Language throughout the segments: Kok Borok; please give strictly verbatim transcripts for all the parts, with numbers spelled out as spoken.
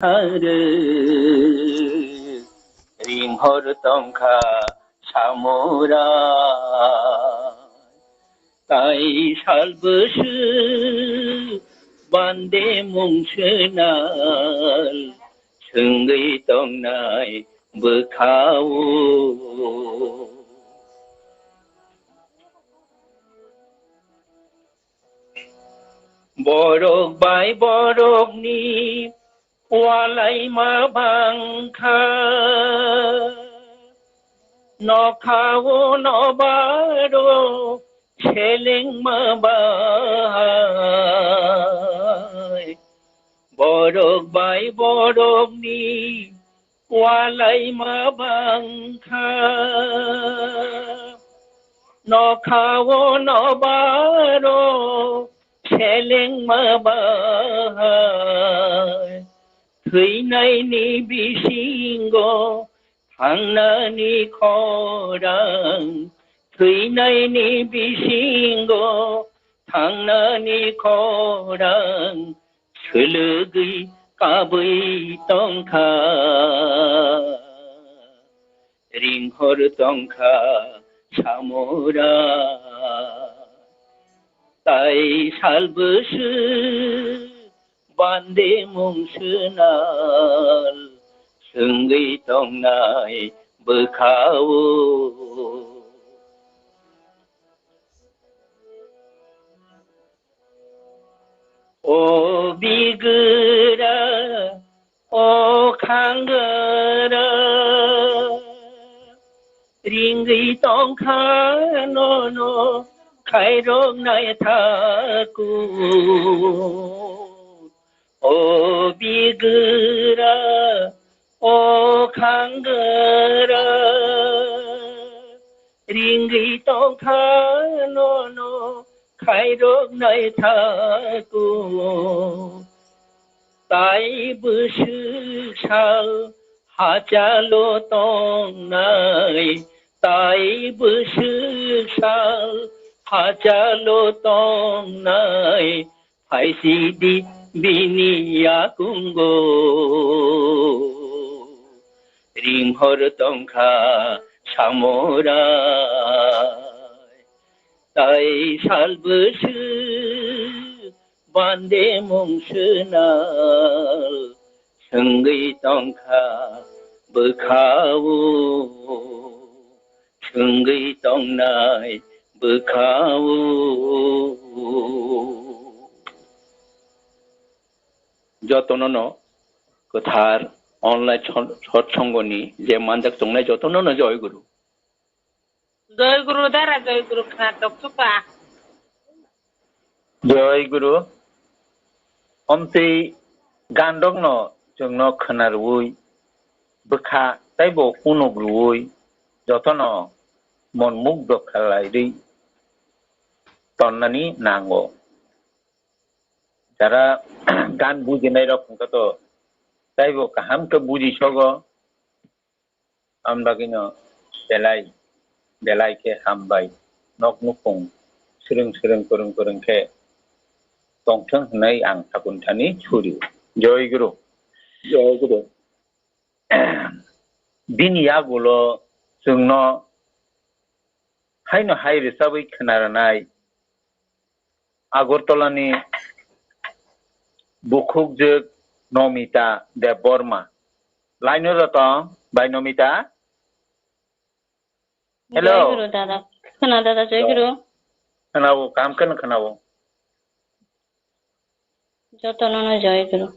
Are ringhor tongkha samura, tai salbwswk bande mung swnal swngwi tongnai bwkhao. Borok bai borokni walaima bangkha, nokhao nobaro selengma bahai. Borok bai borokni walaima bangkha, nokhao nobaro selengma bahai. Thwinaini bisingo thangnani khorang, thwinaini bisingo thangnani khorang, swlwgwi kabwi tongkha, ringhor tongkha samura, tai salbwswk bande mung swnal swngwi tongnai bwkhao. O bigra, o khangra, ringwi tongkha nono khairoknai thaku. O bigra, o khangra, ringwi tongkha nono khairoknai thaku. Tai bwswk sal hachalo tongnai, tai bwswk sal hachalo tongnai, phaisidi bini yakungo. Ringhor tongkha samurai, tai salbwswk bande mung swnal swngwi tongkha bwkhao, swngwi tongnai bwkhao. Jotono no kwthar online sot-, sotsongoni je manjak tongnai jotono no Joy Guru. Joy Guru dara, Joy Guru khna tok chuka. Joy Guru. Omtwi gandokno chwngno khna rwui, bwkha teibo unuk rwui, jotono mon mugdo khlai rwi tonnani nango. Jara gan bujinai rok hwnkha to teibo kaham khe bujisogo. Am bagwino belai, belai khe hambai. Nok nukhung swrwng swrwng kwrwng kwrwng khe tongthwng hwnwi ang Thakunthani suri. Joy Guru. Joy Guru. Bini yagulo chwngno haino hai rwchabwi khna rwnai Agartala ni bukhukjwk Nomita Debbarma. Line o tong bai Nomita? Hello. Joy Guru dada. Khna dada, Joy Guru. Khna o, kaham khe khna o. Jotono no Joy Guru.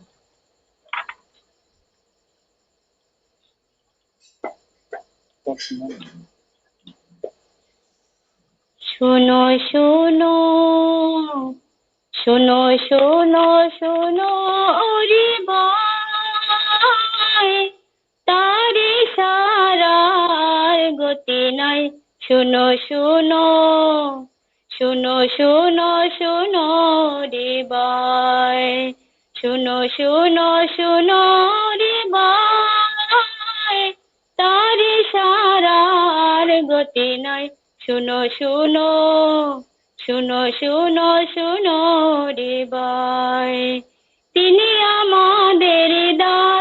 Suno, suno, suno, suno, suno, o ri bai. Tari sarar goti nai, suno, suno, suno, suno, suno ri bai, suno, suno, suno ri bai, tari sarar goti nai, suno, suno, suno, suno, suno ri bai. Tini amader da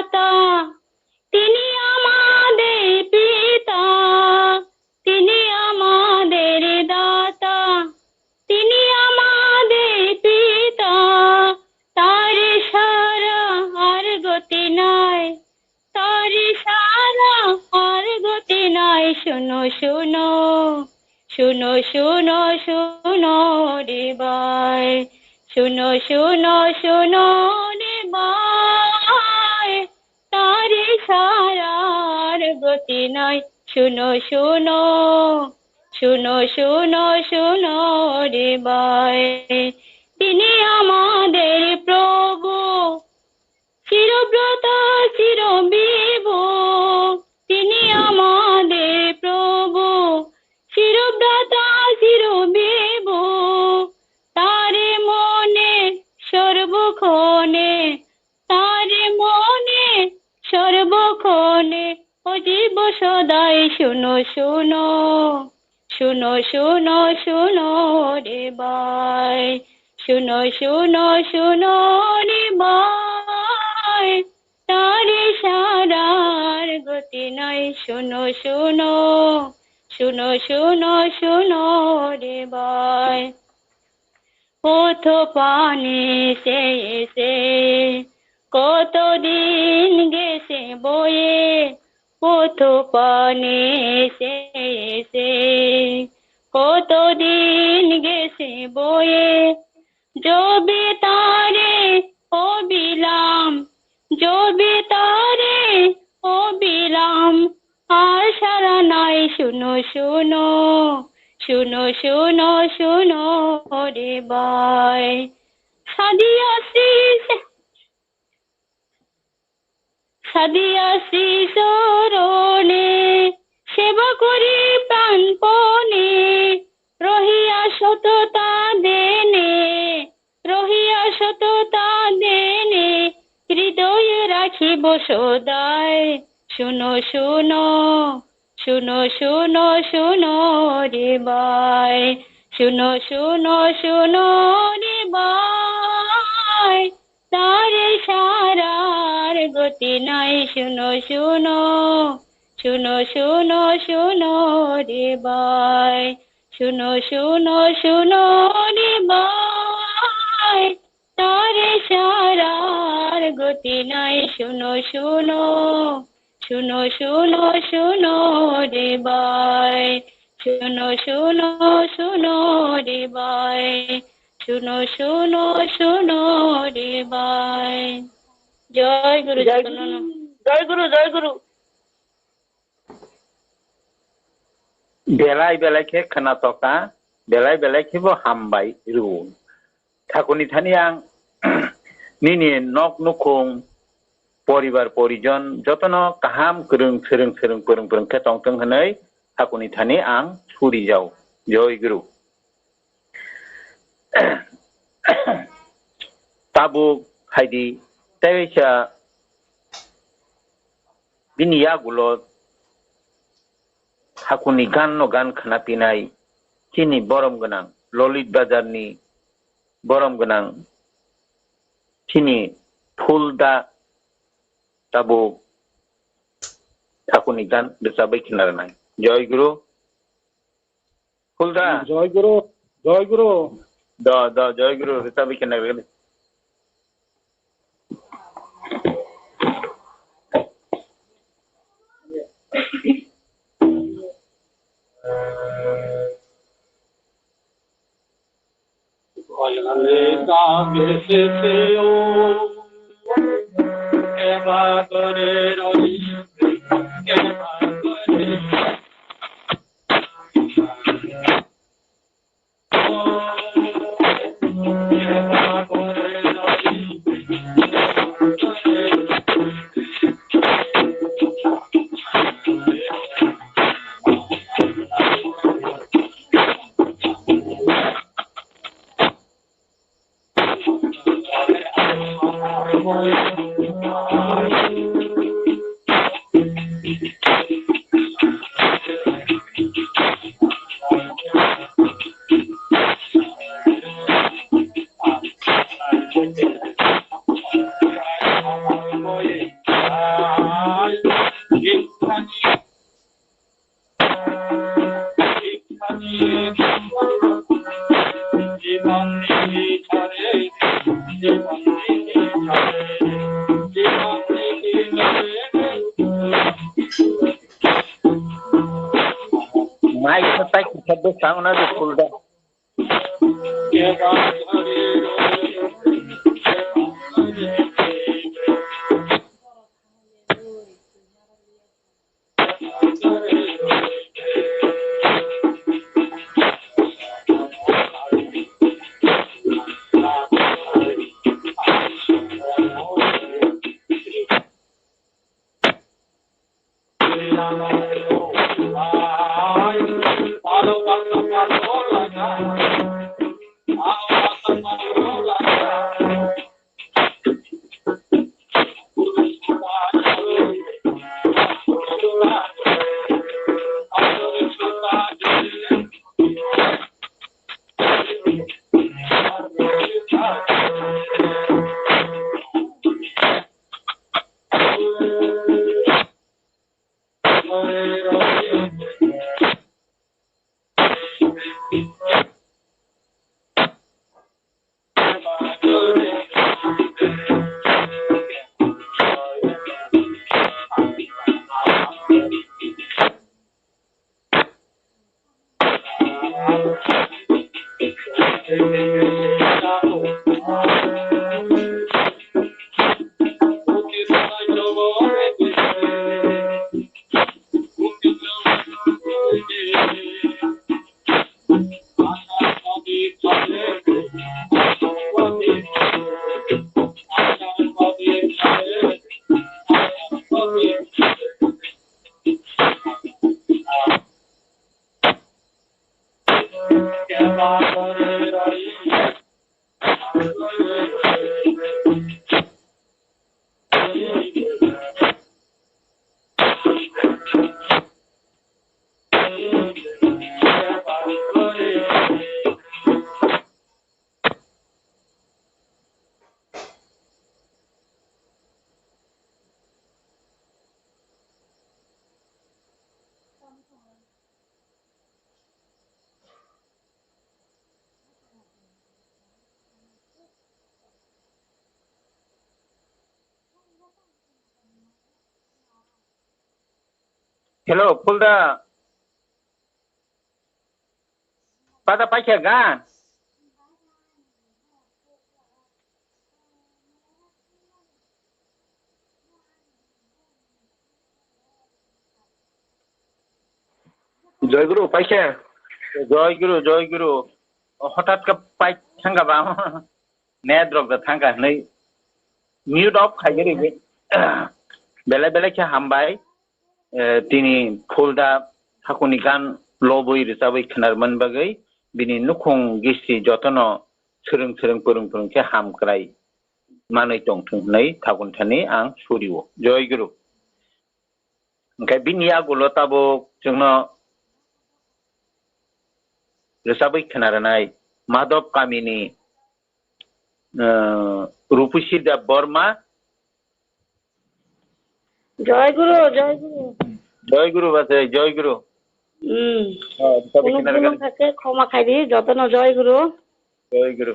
goti nai, tari sara ar goti nai, shuno, shuno, shuno, shuno, shuno re bai, shuno, shuno, shuno re bai, tari sara ar goti nai, shuno, shuno, shuno, shuno, shuno re bai. Tini amader Probhu, চিরব্রতা, চিরবিভু, তিনি আমাদের প্রভু। চিরব্রতা, চিরবিভু, তারে মনে সর্বক্ষণে, তারে মনে সর্বক্ষণে, ও জীব সদাই শুনো, শুনো। শুনো, শুনো, শুনো রে ভাই, শুনো, শুনো, শুনো রে ভাই, তারে সারার গতি নাই। শুনো, শুনো, শুনো, শুনো, শুনো রে ভাই। পথ পানে সে এসে কতদিন গেছে বয়ে, পথ পানে সে এসে কতদিন গেছে বয়ে। জবে তারে অবিরাম, জবে তারে অবিরাম, আর সারা নাই। শুনো, শুনো, শুনো, শুনো, শুনো রে ভাই। সাদিয়া শ্রী, সাদিয়া শ্রী চরণে সেবা করি প্রাণপণে, রহিয়া সততা দেনে, রহিয়া সততা দেনে, হৃদয়ে রাখিব সদায়। শুনো, শুনো, শুনো, শুনো, শুনো রে ভাই। শুনো, শুনো, শুনো রে ভাই। তারে সারার গতি নাই। শুনো, শুনো, শুনো, শুনো, শুনো রে ভাই। শুনো, শুনো, শুনো রে ভাই, তারে সারার গতি নাই। শুনো, শুনো, শুনো, শুনো, শুনো রে ভাই। শুনো, শুনো, শুনো রে ভাই। শুনো, শুনো, শুনো রে ভাই। জয় গুরু জয় গুরু, জয় গুরু, জয় গুরু। Belai belai khe khwnathok kha, belai belai khe bo hambai rw. Thakurni thani ang nini nok nukhung, poribar porijon jotono kaham kwrwng swrwng swrwng kwrwng kwrwng khe tongthwng hwnwi Thakurni thani ang suri jao. Joi Guru. Tabuk phaidi, tei waisa bini yagulo Thakurni ganno gan khwnapinai chini borom gwnang, Lolit Bazarni borom gwnang chini Phulda tabuk Thakurni gan rwchabwi khna rwnai. Joi Guru. Phulda. Joi Guru, Joi Guru. Do, do, Joi Guru, rwchabwi khna rwgwli. Mai khe tai kisa bwsang na de phul da. Hello, Pulda. Pada paikha gan. Joy Guru, paikha. Joy Guru, Joy Guru. Hothat khe pai thangkha ba. Net rok da thangkha hinwi mute off khai gari. Belai belai khe hambai. Eh, tini Pulda hakuni gan lobwi rwchabwi khwnarmani bagwi bini nukhung gisi jotono swrwng swrwng pwrwng pwrwng khe hamkrai manwi tongthung hinwi thagun thani ang surio. Joy Guru. Hwnkhe bini yagulo tabuk chwngno rwchabwi khwnarwnai Madhop kamini, eh, Rupusi Deb Borma. Joy Guru, Joy Guru. Joy Guru base, Joy Guru. Hmm. Ah, rwchabwi khwnarwgani. Khoma khaidi, jotono Joy Guru. Joy Guru.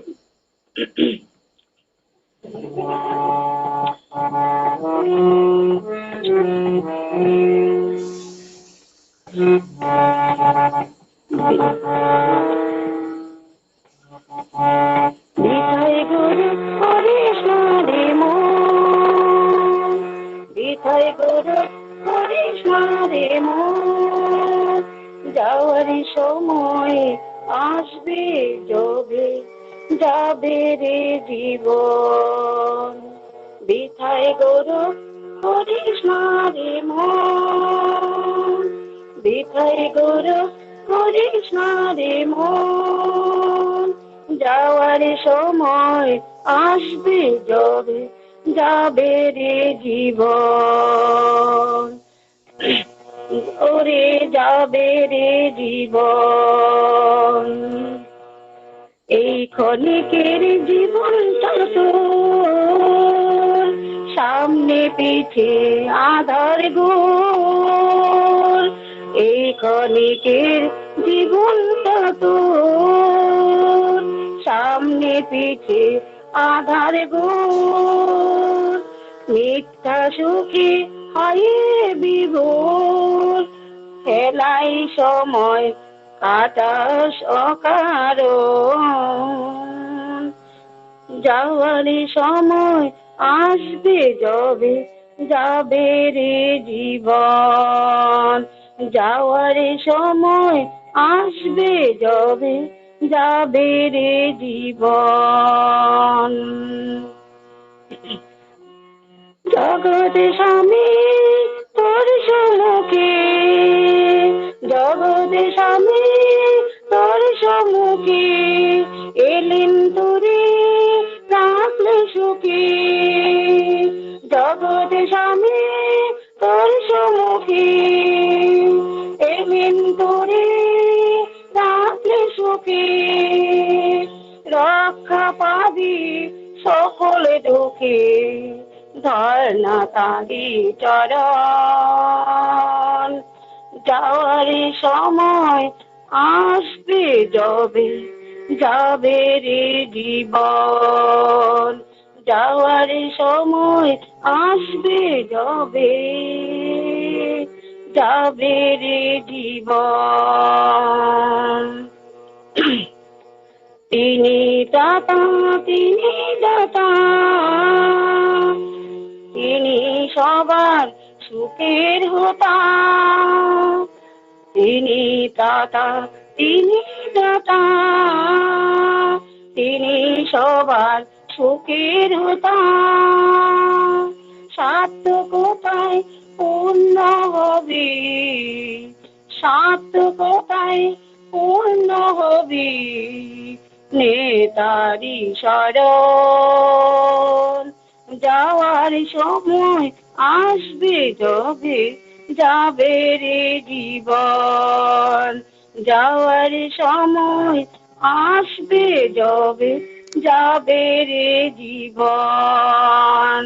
Bithai guru koris na re mon, bithai guru koris na re mon, jawar somoy asbe jobe, jabe re jibon. Bithai guru koris na re mon, bithai guru koris na re mon, jawar somoy asbe jobe, jabe re jibon. Ore jabe re jibon. এই ক্ষণিকের জীবনটা তোর, সামনে পিছে আঁধার ঘোর। এই ক্ষণিকের জীবনটা তোর, সামনে পিছে আঁধার ঘোর। মিথ্যা সুখী হয়ে বিভোর, খেলাই সময় কাটাস অকারণ। যাওয়ার সময় আসবে যাবে, যাবে রে জীবন। যাওয়ার সময় আসবে যাবে, যাবে রে জীবন। জগতে স্বামী তোর সম্মুখে, জগতে স্বামী তোর সম্মুখে, এলেন তোরে রাখলে সুখে। জগতে স্বামী তোর সম্মুখে, এলেন তোরে রাখলে সুখে। রক্ষা পাবি সকল দুঃখে, ধর না তারি চরণ। যাওয়ার সময় আসবে যাবে, যাবে রে জীবন। যাওয়ার সময় আসবে যাবে, যাবে রে জীবন। তিনি ত্রাতা, তিনি দাতা, তিনি সবার সুখের হোতা। তিনি ত্রাতা, তিনি দাতা, তিনি সবার সুখের হোতা। সার্থকতায় পূর্ণ হবে, সার্থকতায় পূর্ণ হবে নেতারি স্মরণ। যাওয়ার সময় আসবে যাবে, যাবে রে জীবন। যাওয়ার সময় আসবে যাবে, যাবে রে জীবন।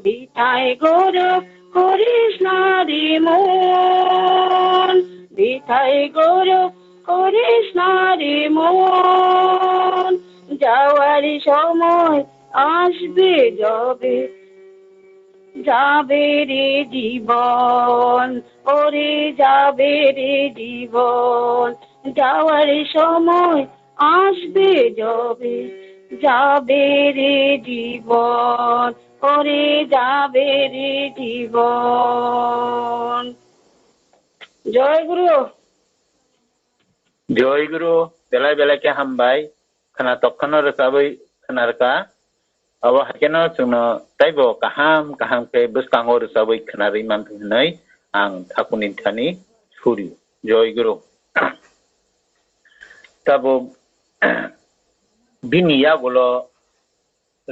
বৃথায় গৌরব করিস না রে মন, বৃথায় গৌরব করিস না রে মন। যাওয়ার সময় আসবে যাবে, যাবে রে জীবন, ওরে যাবে রে জীবন। যাওয়ার সময় আসবে যাবে, যাবে রে জীবন, ওরে যাবে রে জীবন। জয় গুরু। Joy Guru, belai belai khe hambai. Khwnatok phano rwchabwi khwnarwkha. Abo hai kheno chwngno teibo kaham kaham khe bwskango rwchabwi khwnarwi manthung hwnwi ang Thakurni thani suri. Joy Guru. Tabuk bini yagulo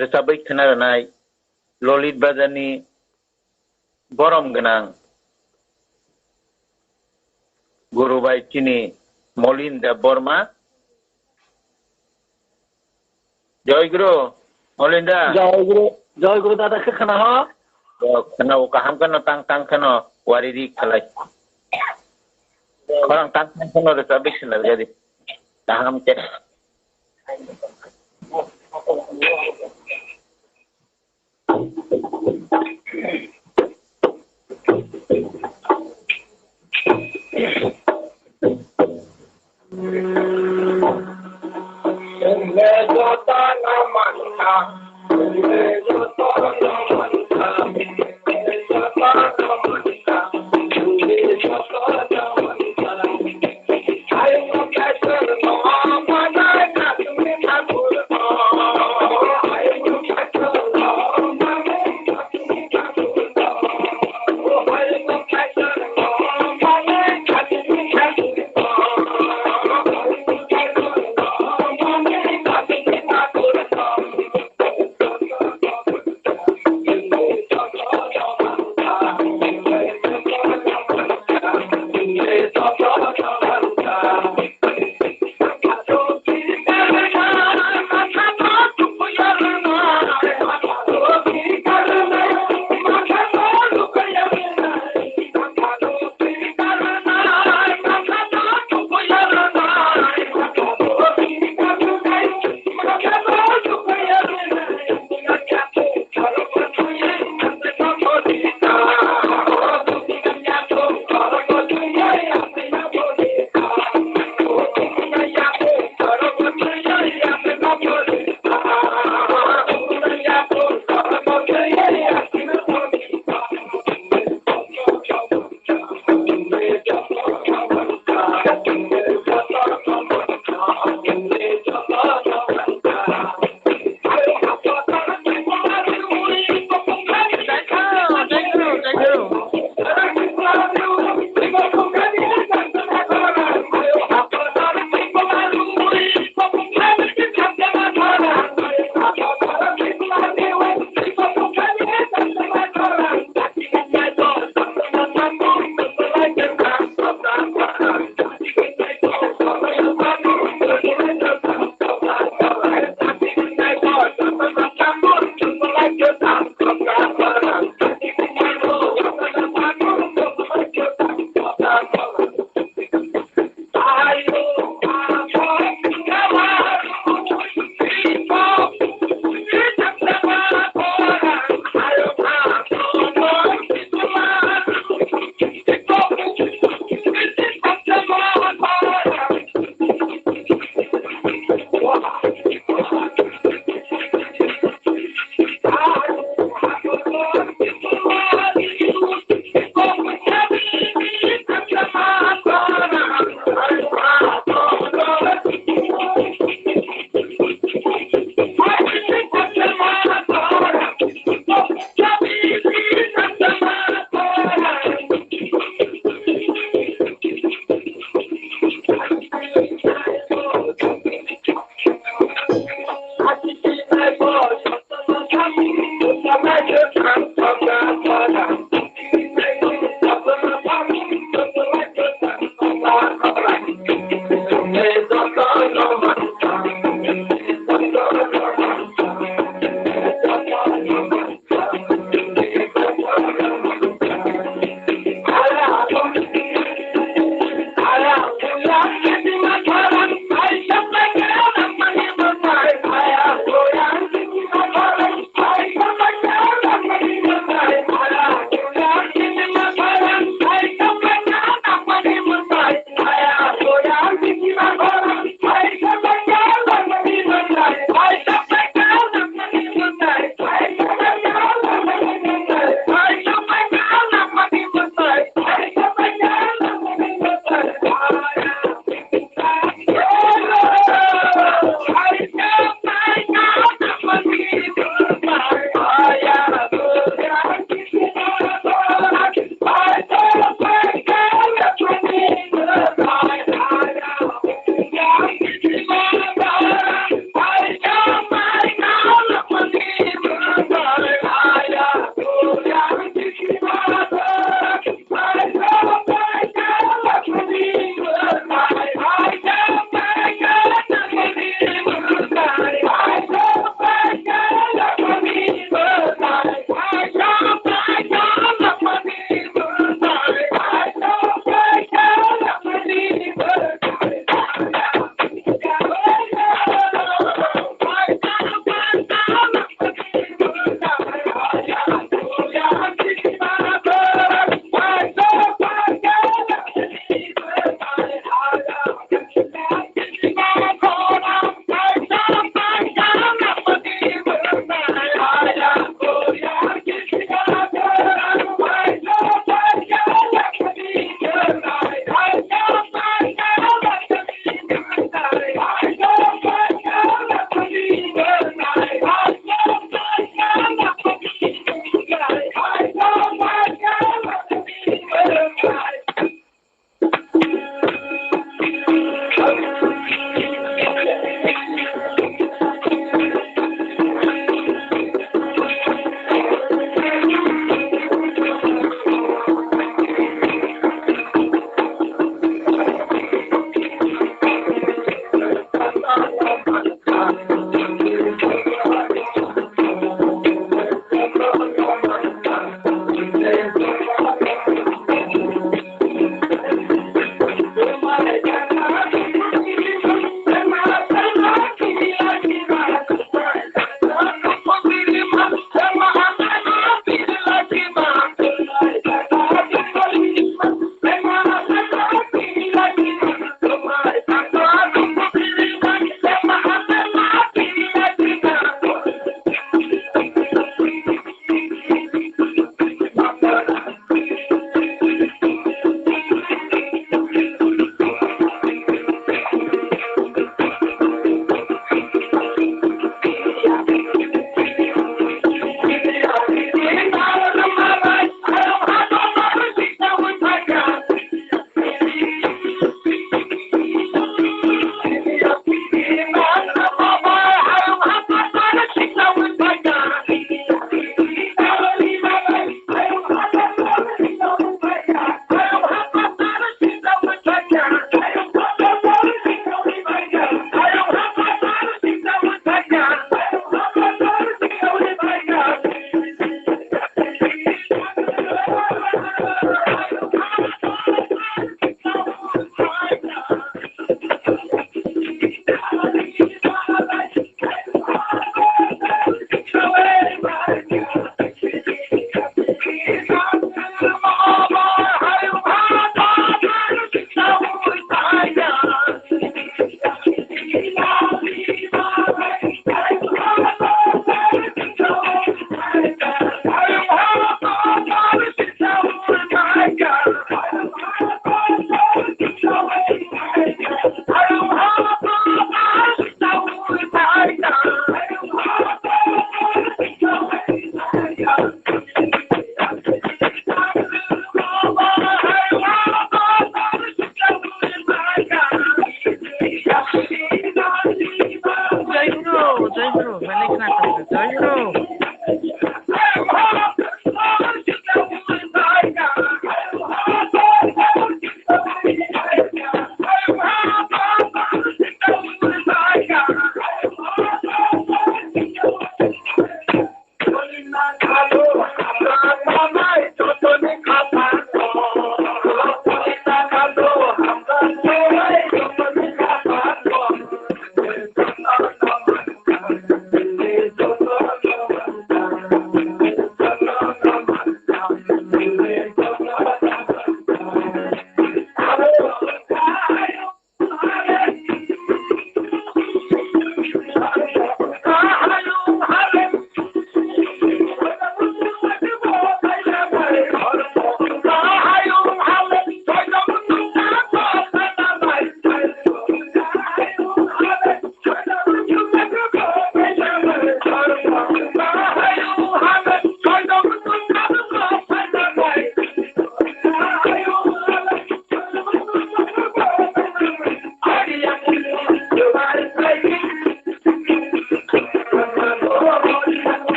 rwchabwi khwnarwnai Lolit Bazarni borom gwnang guru bai chini Molin Debbarma. Joy Guru, Molin da. Joy Guru, Joy Guru dada khe khwna ho. O khwna o kaham khwna tang tang khwna wari ri khalai. Khorang tang tang khwna rwchabwi khwna rwdi. Kaham khe.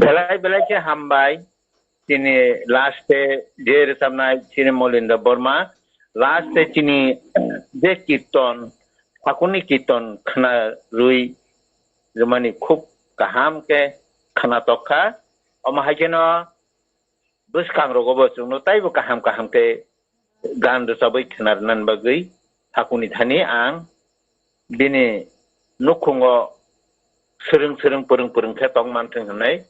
Belai belai khe hambai. Chini last e je rwchapnai chini Molinda Borma, last e chini je kirton, Thakurni kirton khna rwi rwmani khub kaham khe khna tokkha. Omo hai kheno bwskang rogo bo chwngno taibo kaham kaham khe gan rwchabwi khna rwnani bagwi Thakurni thani ang bini nukhungo swrwng swrwng pwrwng pwrwng khe tong manthwng hwnwi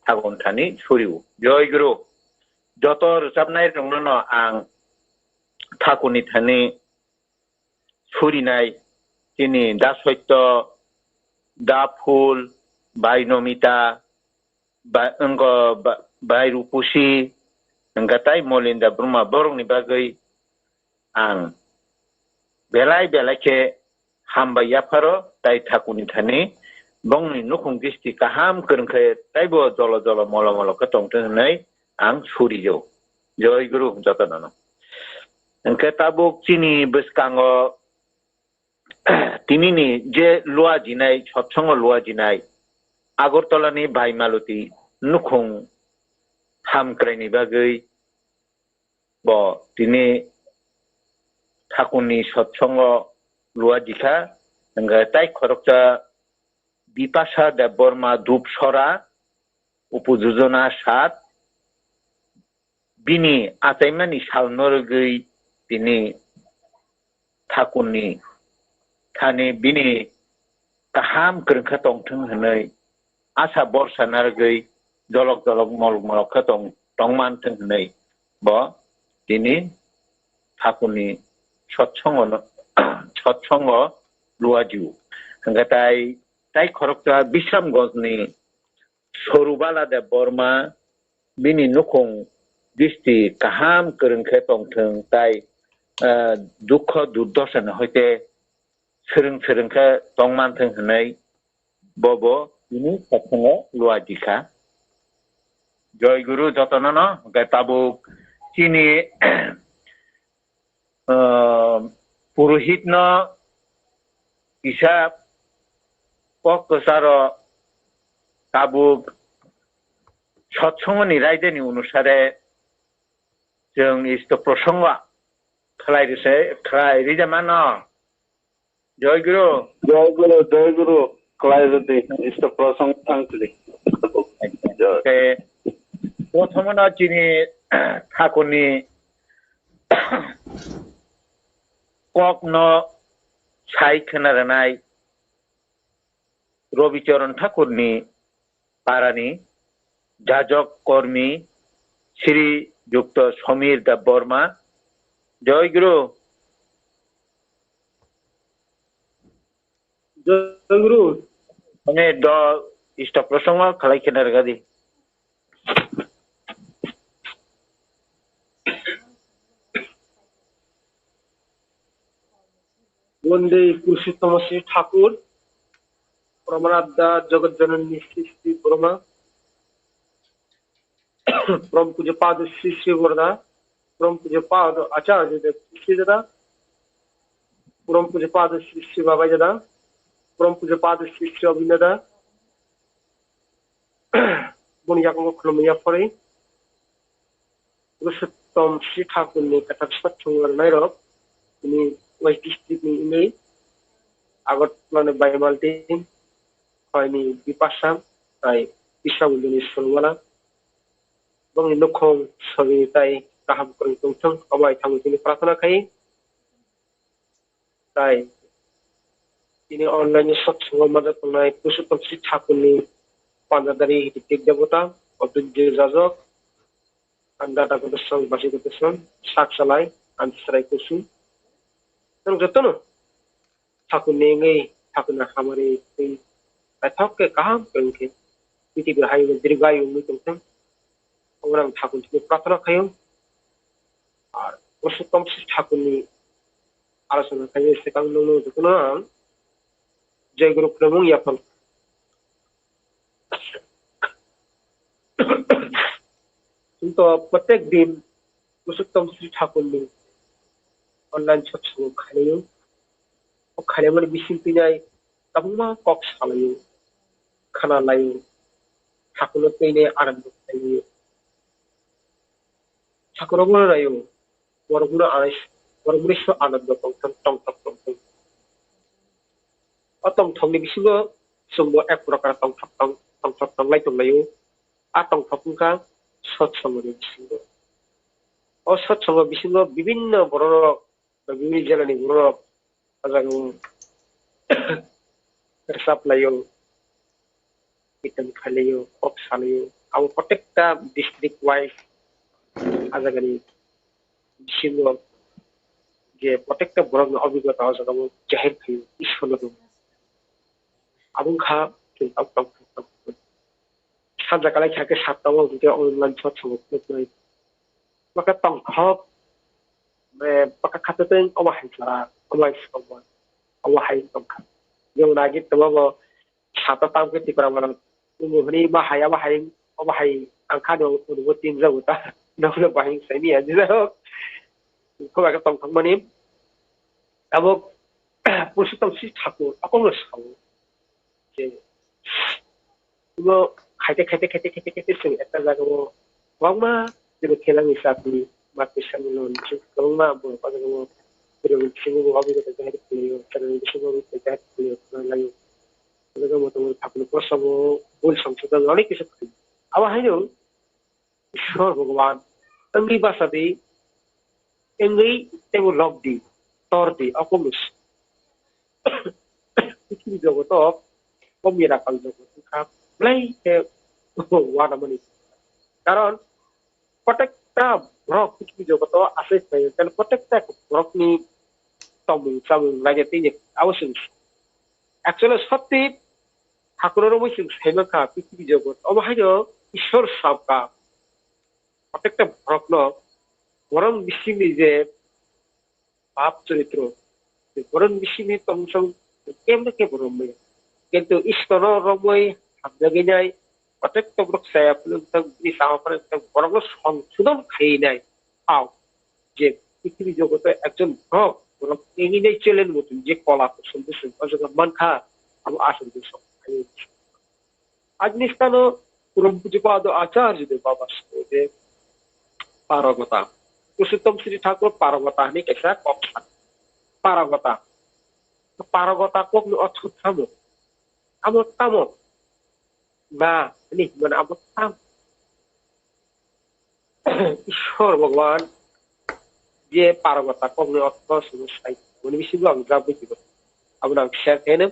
Thakurni thani surio. Joy Guru, joto rwchapnai rokno no ang Thakurni thani surinai chini Da Soitto, Da Phul, Bai Nomita, ba, wngkha ba, Bai Rupusi, wngkha tai Molinda Bruma, borokni bagwi ang belai belai khe hambai yapharo, tai Thakurni thani bongni nukhung gisti kaham kwrwng khe taibo jolo jolo molo molo khe tongthwng hwnwi ang suriyo. Joy Guru jotono no. Hwnkhe tabuk chini bwskango tinini je luajinai, sotsongo luajinai, Agartala ni Baimaluti nukhung hamkraini bagwi bo tini Thakurni sotsongo luajikha, hwnkhe tai khoroksa Bipasa Debbarma Dupsora, Upojojona sat, bini achaimani salno rwgwi tini Thakurni thani bini kaham kwrwngkha tongthwng hwnwi asa borsa narwgwi jolok jolok molok molok khe tong, tongmanthwng hwnwi bo tini Thakurni sotsongo no, sotsongo luajio. Hwnkhe tai, tai khoroksa Bisramgonjni Sorubala Debbarma bini nukhung gisti kaham kwrwng khe tongthwng tai, ah, dukho durdosani hoite swrwng swrwng khe tongmanthwng hwnwi bobo bini sotsongo luajikha. Joy Guru jotono no, hwnkhe tabuk chini ah, purohitno kisa kok kwcharo tabuk sotsongoni raidani onusare chwng isto prosongo khlai rwse, khlai rwja mano. Joy Guru. Joy Guru, Joy Guru. Khlai rwdi, isto prosong thang sidi. Joy. Te, prothomono chini Thakurni kokno sai khna rwnai Robi Charan Thakurni parani jajok kormi Sri Jukto Somir Debbarma. Joy Guru. Joy Guru. Mane do isto prosongo khalai khena rega di. Wonde Purushottam Sri Thakur, Pramanadda Jagat Janani Sri Sri Brahma, Param Puja Pada Sri Sri Borda, Param Puja Pada Acharya Dada Sri Dada, Param Puja Pada Sri Sri Babai Dada, Param Puja Pada Sri Sri Abhinanda Dada, boni yakungo khulumya phori. Purushottam Sri Thakurni kwthar satsong rwnairok, bini West District ni wngwi Agartala ni Baimalti, Khoini Bipasa, tai Bisramganjni Sorubala. Bongni nukhung sori tai kaham kwrwng tongthwng, obo hai thangwi tini prarthana khai. Tai tini online ni satsongo manjak tongnai Purushottam Sri Thakurni panjadari Ritwik Debota, Odwitya Jajok, Andata Kotoson, Basi Kotoson, Sak Salai, Anti Sarai Kusum. Nwng jotono Thakurni wngwi Thakurni hamari twi naithok khe kaham kwrwng khe prithibi hayungno dirgayu wngwi tongthwng. Omo ang Thakurni thani prarthana khaio. Ar Purushottam Sri Thakurni alochona khaio, swkang nwngno jotono ang Jai Guru khulumung yaphan. Chwng to protek din Purushottam Sri Thakurni online satsongo khainaio. O khainaimani bising twi nai tabukma kok salaio, khana laio. thakuno twi nai anando khlai-o. Thakurokno nai-o, borokno anai, borokno so anando tongthok, tongthok, tongthok. O tongthokni bisingo chwngbo ek prokar tongthok tong-, tongthok tonglai tonglaio. A tongthok wngkha sotsongoni bisingo. O sotsongo bisingo bibinno bororok, bibinno jelani bororok o jagao rwchap laio, kirtan khlaio, kok salaio. Abo protekta district wise a jagani bisingo je protekta borokni obhigota o jagao jahir khlaio, Ishwarno rw. Abo wngkha chwng tong tong tong tong. Sanja kalai kha khe satta o hwnkhe online sotsongo phunuknai. Baka tongthok, eh, baka khatatwng omo hai jora, omo hai songma, omo hai tongkha. Jemon agi tongma bo sata tamo khe Tipra mano, omo hwnwi ma hai, abo hai, obo hai ang kha no, obo tin jago ta, nokno bahai sai ni ya, jai hok. Kho baka tongthok mani, abo Purushottam Sri Thakur, abo no sao. Je, Imo khaite, khaite, khaite, khaite, khaite, chwng ekta jagao kwbangma jebo khelangni chapni, matwi samung loni chwng kwbangma borok o jagao kwrwngni bisingo bo obhigota jahir khlaio, chwrwngni bisingo obhigota jahir khlaio, khna laio. Abo motamoti thakurni prosongo bul songsodon onek kisu khlaio. Abo haino Ishwar Bhagwan wngwi bachadi, wngwi teibo lobdi, tordi, okomos. Prithibi jogoto o miracle jogot wngkha belai khe uanamani. Karon protekta borok prithibi jogoto achai phaio, khe protekta borokni tongmung chamung naina tei abo chwng actually sotti Thakurno romwi chwng sai mankha prithibi jogot. Omo haino Ishwar sabkha. Protekta borokno borokni bisingni je pap choritro, borokni bisingni tongmung kemno kebo romwi. Kintu Ishwarno romwi hamjagwi nai, protekta borok chaya phano wngthok, bini chama phano wngthok, borokno songsodon khaiwi nai. Ao, je prithibi jogoto ekjon borok, borok engini challenge motom je kola kusum kusum o jaga mankha, abo aswk kusum. Ajni skano Purom Pujapado Acharya Dev Baba siko je Paragota. Purushottam Sri Thakur Paragota hinwi kaisa kok sa. Paragota. Paragota kokni ortho tamo. Amo tamo. Na, ani, mane abo tamo. Ishwar Bhagwan je Paragota kokni ortho sumo sai. Mane bisingo ang jabwi dibo. Abo ang share khaino.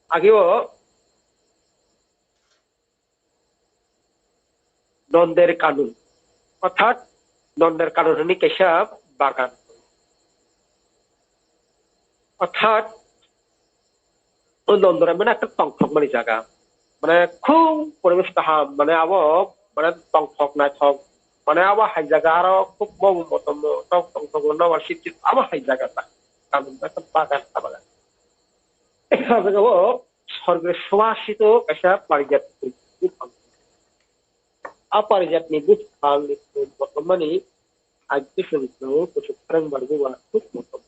Ageo Nonder Kanun. Orthat Nonder Kanun hwnwi kaisa bagan. Orthat o Nondora mane ekta tongthokmani jaga. Mane khub poribesh kaham, mane abo mane tongthok naithok. Mane abo hai jaga aro khub momo motom tong tongthok nobar sip sip abo hai jaga ta. Kanun ekta bagan ta bagan. O jaga o sorgre suwasito kaisa parijat buphang. A parijatni buphangni bortomani agikhe chwng tongo kuchuk phrang barbuba khub motom.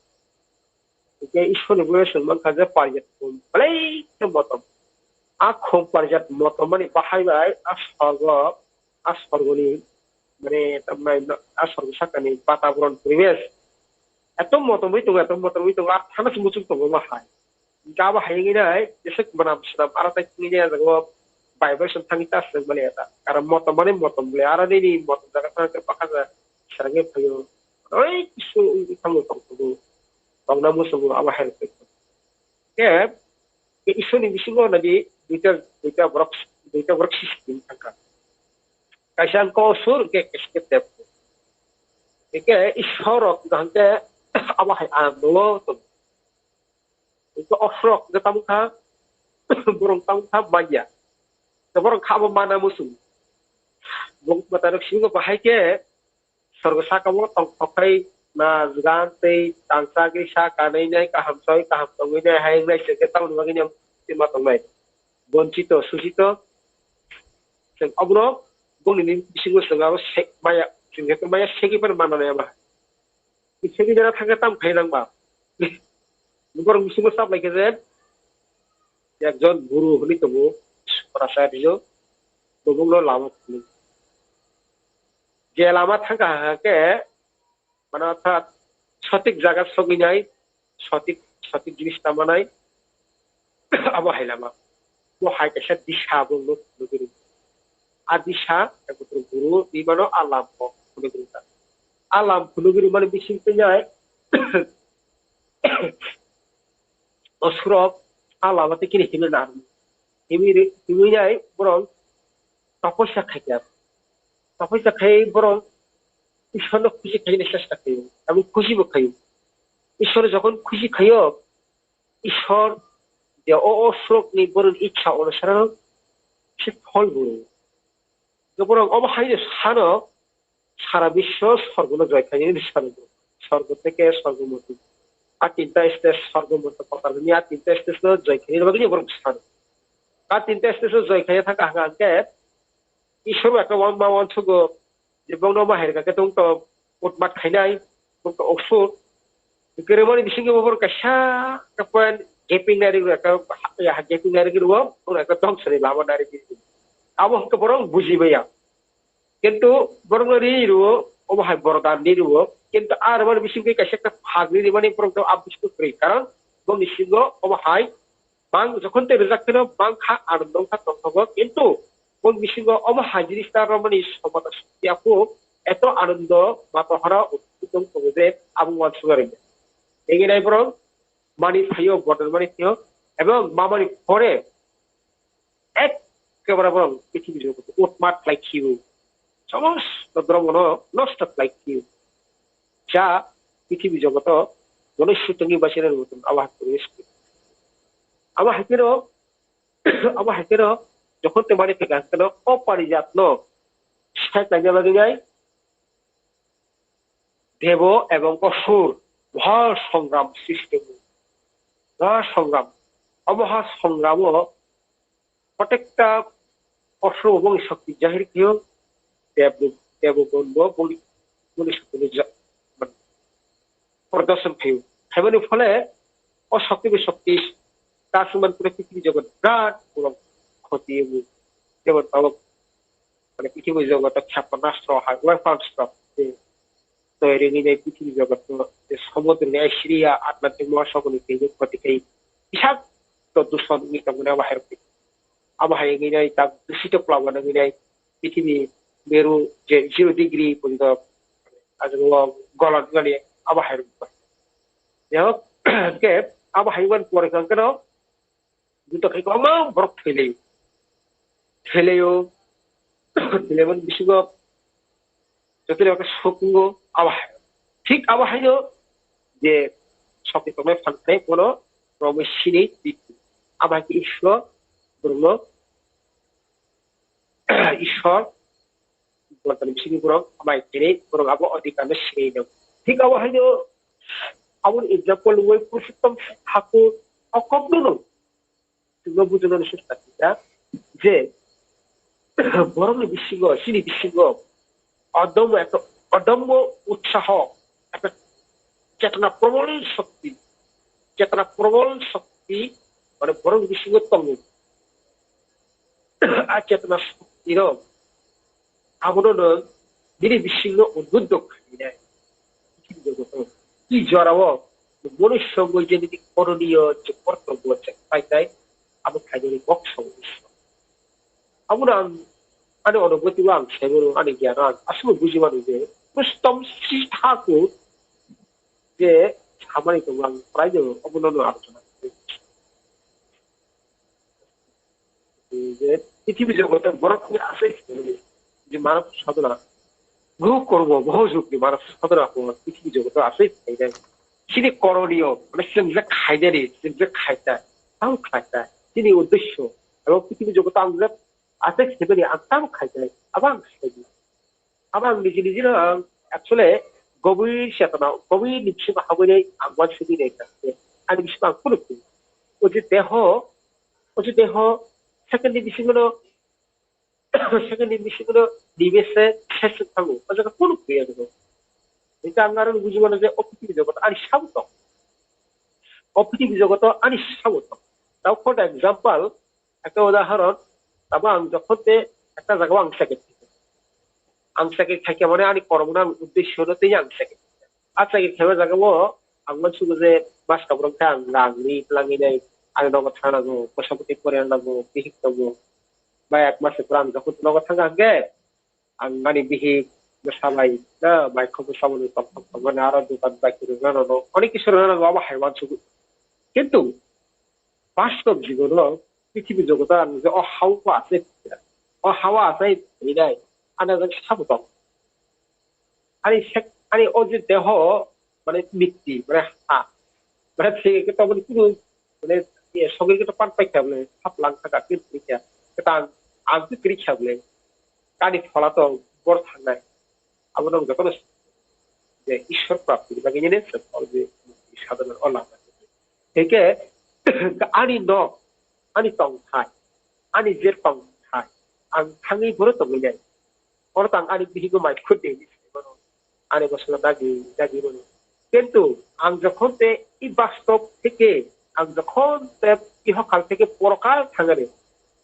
Hingke Ishwarni buino chwng mankha je parijat khum belai khe motom. A khum parijat motom mani bahai bai a sorgo, a sorgoni, mane, tamnai, a sorgo sakani bataboron poribesh eto motom wi tongo, eto motom wi tongo, a thana se muchung tongo ma hai. Hingke abo hai wngwi nai, jeswk mwnam swnam aro tai thwngwi nai, o jaga o vibration thangwi ta swrwng mani eta. Karon motom mani motom le, aro nini motom jaga thangkhe bakha ja serengwi phaio. Oi kisu wngwi thango tongthogo. Tongna muchungo abo hai rwkhe. Khe, khe Ishwarni bisingo nadi duita, duita borok, duita borok sisip thangkha. Kaisa wngkha Asur, hingke kaisa khe Devta. Hingke Ishwar rok hingke abo hai anando tongo. Hingke Asur rok hingke tamo kha, borok tamo kha manya. Borok kha abo mana muchung. Borok mwtai rok simi bahai khe sorgo saka o tongthok khai na jwgang tei tansa khe sa kanwi nai kaham soi kaham tongwi nai hai wngnai se khe tamoni bagwi nai tongma tongnai. Bonchito, suchito, chwng obono bongni bisingo chwng abo se-, maya, chwng khe maya segwi phano manna nai abo hai. Segwi jora thangkhe tamo khai nang ba? Borok bisingo chaplai khe je ekjon guru hwnwi tongo, Prasad hino, bumungno lama phunuk. Je lama thangkha hwnkhe, mane orthat sotik jaga sogwinai, sotik, sotik jinis tangmanai, abo hai lama. Bo hai kaisa disa bumungno phunugwi rw. A disa, ekotro guru, bimano a lambo phunugwi rw. A lam phunugwi rwmani bising twngnai, o surok a lama tei kini himwi na. Himwi ri-, himwi nai borok taposa khaikha. Taposa khai borok Ishwarno khushi khaina chesta khaio. Abo khushi bo khaio. Ishwar jokhon khushi khaio, Ishwar je o, o surokni borokni ichha onusarano se phol bo rwo. Borok omo hai sano sara biswo sorgono joy khainani bwskango. Sorgo theke sorgo murti. A tinta stage sorgo murti kotor hwnwi a tinta stage no joy khainani bagwi borok bwskango. A tinta stage no joy khaiya thangkha hwnkha hwnkhe Ishwar bai khe wan ma wan sugo je bongno ma hai rwkha khe tong to utmat khainai, tong to osur. Kwrwimani bisingo bo borok kaisa kapan gaping nai rwkha, gaping nai rwkha, borok kaisa dongsa ni lama nai rwkha. Abo hwnkhe borok bujibaiya. Kintu borokno ri rwo, omo hai borodan ri rwo. Kintu a rwmani bisingtwi kaisa khe phagri rwmani borok no abisku kwrwi. Karon bongni singo omo hai bang jokhon tei rijak pheno bang kha, anondo wngkha tongthogo. Kintu bongni bisingo omo hai jinis ta rwmani somata sukti aphu eto anondo matohara utputong tongo je abo uansukna rwngya. Enginai borok mani phaio, bodol mani phaio, ebong mamani phore Ekkebare borok prithibi jogoto utmat khlai khio, somosto dhormono nosto khlai khio, ja prithibi jogoto manush tongwi bachaina rwgwi tongo, abo hai poribesh khe. Abo hai kheno, abo hai kheno jokhon tei mani phekha kheno o parijatno sai khlaina bagwi nai debo ebong osur mohasongram srishti wngo. Mohasongram, o mohasongramo protekta osur bongni shokti jahir khaio, debo, debo gonbo bongni, bongni shokti ja-, man, prodorshon khaio. Khaimani phole o shokti bai shokti ta suman kure prithibi jogot birat borok khoti wngo. Jemon tabok mane prithibi jogoto khepanastro hai weapons rok je toyar wngwi nai prithibi jogoto je samudroni Asia Atlantic mohasagorni teibo khoti khai bisakto duson wngwi tongmani abo hai rok. Abo hai wngwi nai tak dusito plabana wngwi nai prithibi meru je zero degree porjonto ajabo golan wngmani abo hai rok. Jai hok, hwnkhe abo hai wngmani pore hwnkhe no Juda khai kwbangma borok thwilaio. Thwilaio. Thwilaimani bisingo jotoni bagwi sukungo abo hai. Thik abo haino je sokni tongnai phan khe bono romwi sini twi. Abo hai khe Ishwar borokno Ishwar Borokni bisingo borok amai khenwi borok abo adhikar no sinwi nw. Thik abo haino aboni example wngwi Purushottom Thakur o kokno no chwngno bujinani chesta khaijak je borokni bisingo, chini bisingo odom, ekta odom utsaho, ekta chetna probol shokti, chetna probol shokti, mane borok bisingo tongo. A chetna shokti rok abono no bini bisingo udbuddho khainai. Prithibi jogoto ki jorao manush songwi je nini koroniyo je kortobbo je khlai tai, abo khlainani kok sao Ishwar. Abono ang ani onogoti o ang sai mano, ani gyan o ang aswk buji mano je Purushottom Sri Thakur je samani tongo ang prai no obono no alochona khlai. Je prithibi jogoto borok ni aswk je manob sadhona, guru kormo, bohojug ni manob sadhona ko prithibi jogoto aswk khainai. Chini koroniyo, mane chwng je khainani, chwng je khaita, tamo khaita, chini uddesho, abo prithibi jogoto ang je aswk khainani, ang tamo khainai, abo ang khainai. Abo ang niji niji no ang actually gobir chetona, gobir ni bisingo habwi nai ang uansugwi nai kha. Ani bisingo ang kunu kunu. O je deho, o je deho, second ni bisingo no, second ni bisingo no nibese ses thango. O jaga kunu kunu ya no. Hingke ang aro buji mano je o prithibi jogoto ani sabo tong. O prithibi jogoto ani sabo tong. Now for the example, ekta udahoron, Tamo ang jokhon te ekta jaga o ang chakri khaikha. Ang chakri khaikha mane ani kormo no ang uddesho no twi ang chakri khaikha. A chakri khaima jaga o ang uansugo je mas kabrok khe ang rang ri twlangwi nai, ang nogo thang nango, bwsa bwtwi poriyang nango, bihik tongo. Bai ek mas pore ang jokhon nogo thangkha hwnkhe, ang ani bihik bwsa bai, na, bai khobor samani tongthok tongmani aro dokan bai kwrwngna nono onek kisu rwna nango, abo hai uansugo. Kintu bastob jibono prithibi jogoto ang je o hao achai, o hao achai phainai, ani jagao sabo tong. Ani sek, ani o je deho, mane mitti, mane ha. Mane thik khe tongmani kunu, mane, ye, sogwi khe to pan paikha bole, hap lang thaka khe khe. Khe ta ang, ang khe kri kha bole. Kani phola to bor thangnai. Abo no jotono je Ishwar prapti ni bagwi nini se o je sadhana o lama. Hingke ani nok, ani tongthai, ani je tongthai, ang thangwi boro tongwi nai. Oro tang ani bihigo mai khut de ani bosongo dagi dagi mano. Kintu ang jokhon te i bastob theke, ang jokhon te i hokal theke porokal thangani,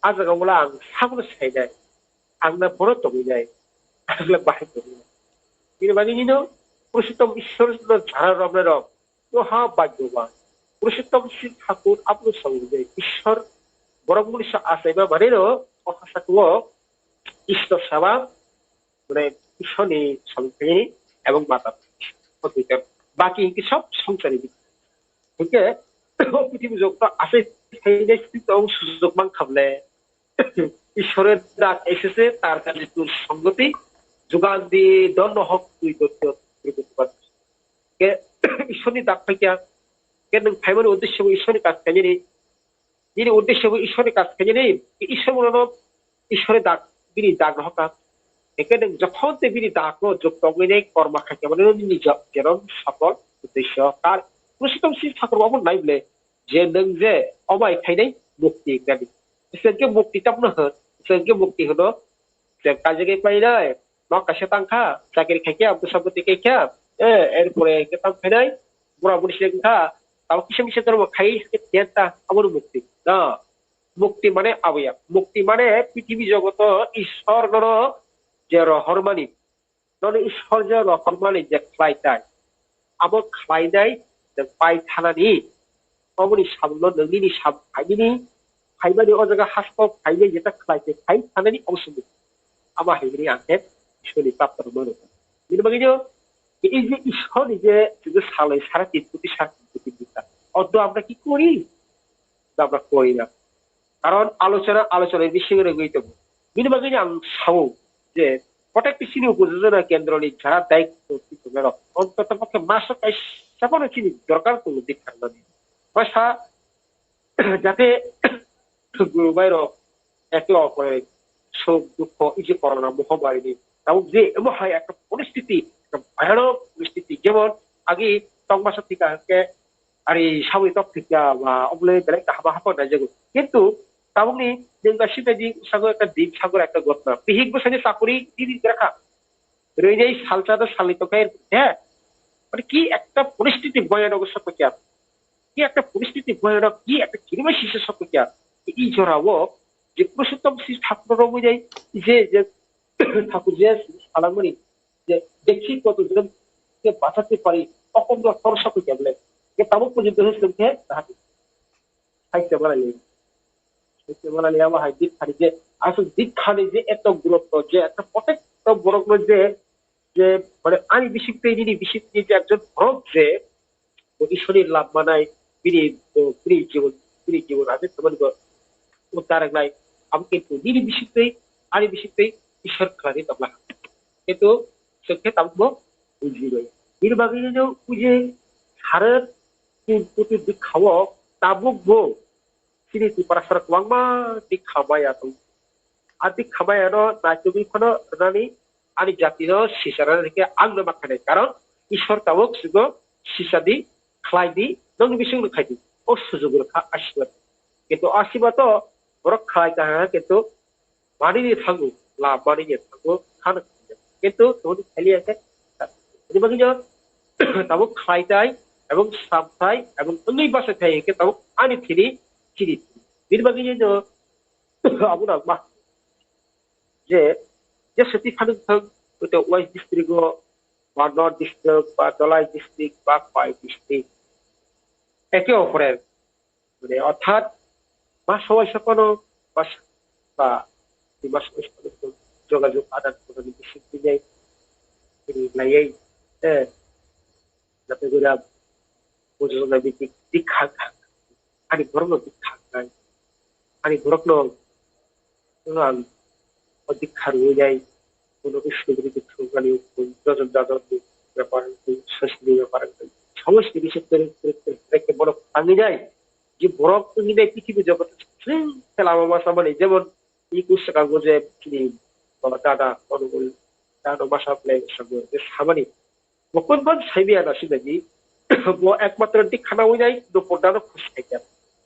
a jaga wngla ang sabono sainai, ang na boro tongwi nai, ang na bahai tongwi nai. Bini bagwi nino Purushottom Ishwar no jara romnai rok. Moha bhagyoban. Purushottom Shiv Thakur aboni song je Ishwar borok muni sa achaima mane no o hasa ko Ishwar saba, mane Ishwar ni song ni ebong mata. Baki hingke sob songsari di. Hingke o prithibi jogto asai thainai sujok mang khable. Ishwar dak esese tar kani tur songoti jugan di donno hok tui dotto. Ke Ishwar ni dak phaikya, ke nung phaimani uddesho bo Ishwar ni kas khainani, nini uddesho bo Ishwar ni kas khainani, ke Ishwar bono, Ishwar ni dak, bini dak no hoka. Eke nung jokhon te bini dak no jok tongwi nai korma khaikya mani nini jonom safol uddesho kar. Purushottom Shiv Thakur bo nai bole, je nwng je obai khainai mukti hinani. Chwng khe mukti tamno hwn, chwng khe mukti hwno, chwng kaijagwi khlainai, nok kaisa tangkha, chakri khaikha, bwsa bwtwi khaikha, eh, erpore hwnkhe tam khainai, bura buri se wngkha, tamo kisa misa dhormo khai hwnkhe tenta, abono mukti. No, mukti mane aboya, mukti mane prithibi jogoto Ishwar nono je rohormani, nono Ishwar je rohormani je khlai tai, abo khlainai nwng pai thanani, oboni samungno nwng nini samung phainani, phaimani o jaga hasto phainai jeta khlai se phai thanani obo se nwng. Abo hai hwnwi ang khe Ishwarni prapta rwma rwkha. Bini bagwino এই যে ঈশ্বর নিজে শুধু সালে সাড়ে তিন কোটি সাড়ে তিন কোটি বিদ্যা অদ্য আমরা কি করি? আমরা করি না। কারণ আলোচনা আলোচনার বিষয়ে রয়ে গেছে। Bini bagwi ang sao je kotak pisini upojona kendroni jara daitto tongnairok ontoto pokhe maso kaisa phano chini dorkar tongo dikha rwnani. Masa jate guru bairok eke opore sok dukho iji corona mohamari ni tabuk je emo hai ekta poristiti, ekta bhayanok poristiti, jemon agi tongmasa thika hwnkhe ari saboni tok thikya ba obole belai kaham hapang naijago. Kintu tabukni nengga sibedi sago ekta din sago ekta gotna. Bihik bwsani chakuri didi rakha. Rwinai salsa da salni tokhe he. Mane ki ekta poristiti boyano go sokya. Ki ekta poristiti boyano ki ekta kirima sisa sokya. I jorao je Purushottom si thakur romwi nai je je thakur je salangmani je dekhi koto jon ke bachate pari, okon do tor sokya bole. Ke tabuk porjonto he sokya. Hai se malai le. Hai se malai le abo hai dikha ni je, asol dikha ni je eto gurutto je eto protekto borok no je, je mane ani bising twi nini bising twi je ekjon borok je bo Ishwarni lab manai bini, bo bini jibon, bini jibon ase tamani bo uddar wngnai. Abo kintu nini bising twi ani bising twi Ishwar khlai tongla. Kintu chwng khe tabuk bo bujibai. Bini bagwi no bujai sare tin koti dikha o tabuk bo chini Tiprasarok kwbangma dikha maya tong. A dikha maya no naitugwi phano rwnani ani jati no sisarnani hwnkhe ang no ma khainai. Karon Ishwar tabuk chwngno sisa di, khlai di, nokni bising no khai di. O sujuk rwkha asibad. Kintu asibad o borok khlai kaha kintu manini thango, la manini thango, khana khainai. Kintu tongni khailiya khe, bini bagwi no tabuk khlai tai, ebong sam tai, ebong wngwi basa tai hwnkhe tabuk ani thini chini. Bini bagwi no abono ang ma je, je soti phano thang, hwito West District o, ba North District, ba Dhalai District, ba Khwai District, eke opore, mane, orthat, ma sawai sa phano, ba, ba, ma sawai sa phano jogajog adan prodan ni bising twi nai, tini naiwi, eh, Jate gura bujuknai bikha, ani borokno bikha wngnai, ani borokno ang o bikha rwui nai, bono bwswk rwui thwngmani jojon jadonni bepar wngtwi, sosini bepar wngtwi, somostoni bising twrwk twrwk twrwk twrwk khe bono tangwi nai, je borok wngwi nai prithibi jogoto swng khe lama ma samani, jemon iko swkango je chini dada onugul dano masa belai swkango je samani, Mukund ban saibi ano sibadi, bo ekmatro dik khana winai, nupur dano khus khaikha.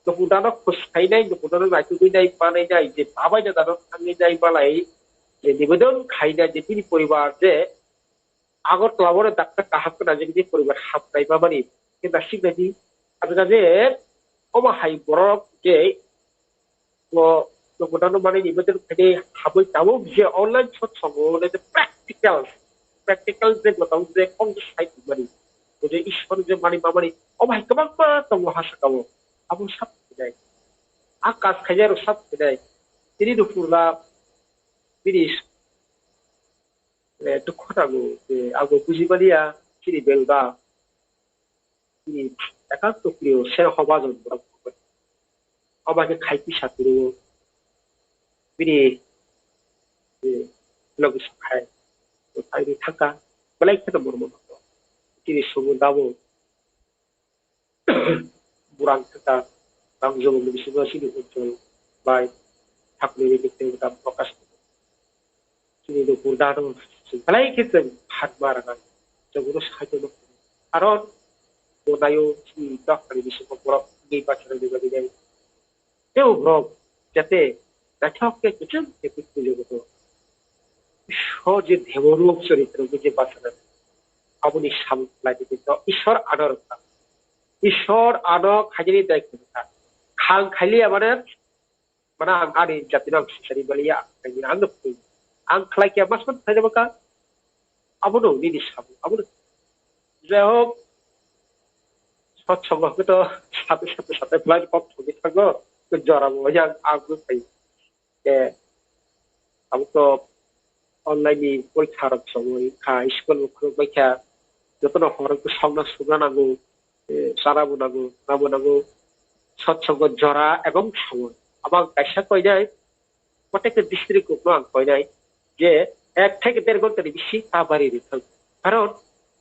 Nupur dano khus khainai, nupur dano naitugwi nai, manai nai, je babai da dano thangwi nai malai, je nibodon khaina je bini poribar je Agartala oro dakta kaham khna je bini poribar hamnai mamani, khe nasibadi, adada je omo hai borok je bo nokudano manwi ni bwtwk phede habwi tabuk je online sotsongo le je practical, practical je gotong je kok je sai tongmani, bo je Ishwar je mani mamani, omo hai kwbangma tongo ha sakao, abo sab khainai, a kas khainai rok sab khainai, tini nupurla bini, eh, dukho nango, je abo bujibaliya chini belga. Bini ekanto priyo se hobajon borok thangwi. Obo khe khai tisa phuru bini, eh, logi sakhai, tangwi thangkha, belai kheno borok no. Chini sumo dabo burang thangkha, tang jobo ni bisingo chini ujjwal bai thakni ri tei ta prokash. Chini nupur dano belai khe chwng phatma rwnai, chwngno sai tongma. Karon bo naio chini dophani bisingo borok tei bachalaini bagwi nai. Tei o borok jate naithok khe kwchwng khe prithibi jogoto Ishwar je deborok choritro je bachana, aboni samung khlai di to Ishwar ano rwkha. Ishwar ano khaijani dai khe rwkha. Khang khailiya mane Mane ang ani jatino ang sisari baliya, ang ani ano phui. Ang khlai khe mas man khlai baka. Abono nini sabu, abono. Jai hok, sotsongo hwnkhe to sate sate sate blind kok thogwi thango. Jora bo yang ang bo phai. Ke, abo to online ni porikha rok chongwi kha, school bo khuluk bai kha, jotono hor wngkhe sokna sukna nango, eh, chana bo nango, na bo nango, sotsongo jora ebong samung. Abo ang kaisa koinai, protected district rokno ang koinai, je ek theke der ghonta ni bisi ta bari ri thang. Karon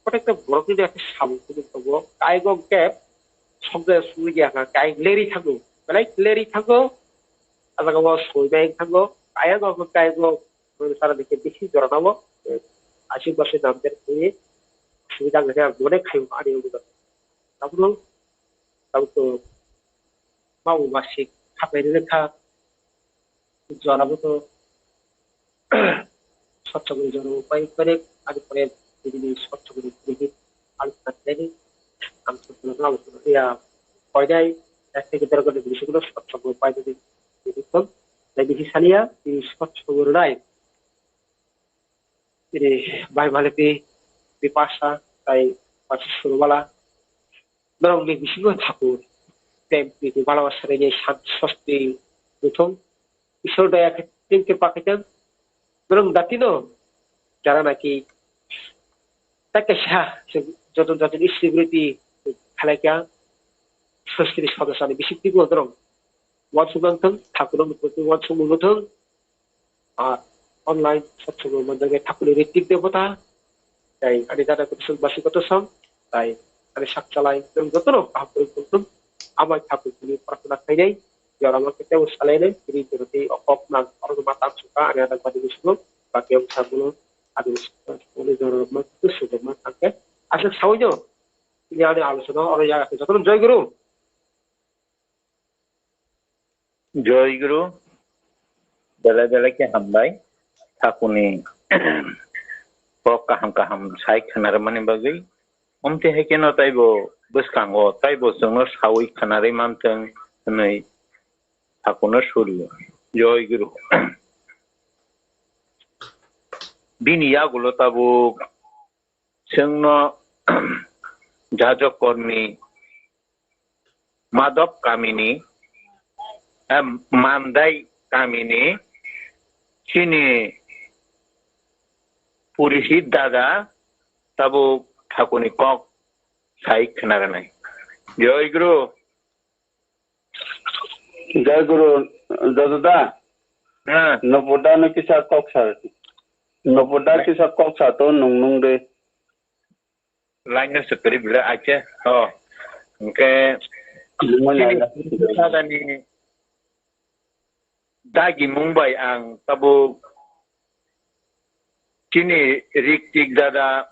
protected borok ni ekta samung tubui tongo, kaigo hwnkhe sokjak sugwi ya kha, kai leri thango, belai leri thango, a jaga o soi bai thango, kaigo hwnkhe kaigo Mane sara dikhe bisi jorano bo, eh, aswk bwswk namjak twi subida wngkha khe ang mone khaio ani ulo. Tabukno, tabukno mabo masik khapai rwkha, jorabo to sotsokni jorabo pai korek, ani pore bini sotsokni bini alochona khlaidi. Ang sotsokno alochona ya koidai, ek theke der ghonta bisi sotsokno paidi. Bini to, tei bisi saliya, bini sotsokno rwnai. Bini bai malipi Bipasa tai Pachi Surumala. Norokni bisingo thakur, prem, priti, bhalabasa rwni santi sosti muthung. Ishwar daya khe tei khe pakaitan. Norok datino jara naki tai kaisa joto joto ni security khalaikha, sostri sodosani bising twibo norok uansuk nang thung, thakurok ni proti uansuk mung thung. Ah, online satsang manjak thakurni Ritik Debota, tai ani dada Kutusuk Basi Kotosong, tai ani sakchalai nwng jotono kaham kwrwng tongthung. Amai thakur tini prarthana khainai, jorama khe tebo salainai, tini joroti okok nang oro ma tang suka ani adak badi bisingo, baki ang sabuno adi bisingo jorama kutu sujama thangkhe aswk sawi no. Tini ani alochona oro ya jotono Joy Guru. Joy Guru, belai belai khe hambai. Thakuni kok kaham kaham sai khwnarwmani bagwi. Omte hai kheno taibo bwskango taibo chwngno sawi khwnarwi mantwng hwnwi thakuno surio. Joy Guru. Bini yagulo tabuk chwngno Jajokorni Madhop kamini, em, Mandai kamini chini Purihit dada tabuk thakuni kok sai khna rwnai. Joy Guru. Joy Guru, Jojo da. Ha. Nopo da no kisa kok sa. Nopo da kisa kok sa to nung nung de. Line no se kwrwi bwle ache. Oh. Hwnkhe chini line no se kwrwi. Chini dagimung bai ang tabuk chini rik tik dada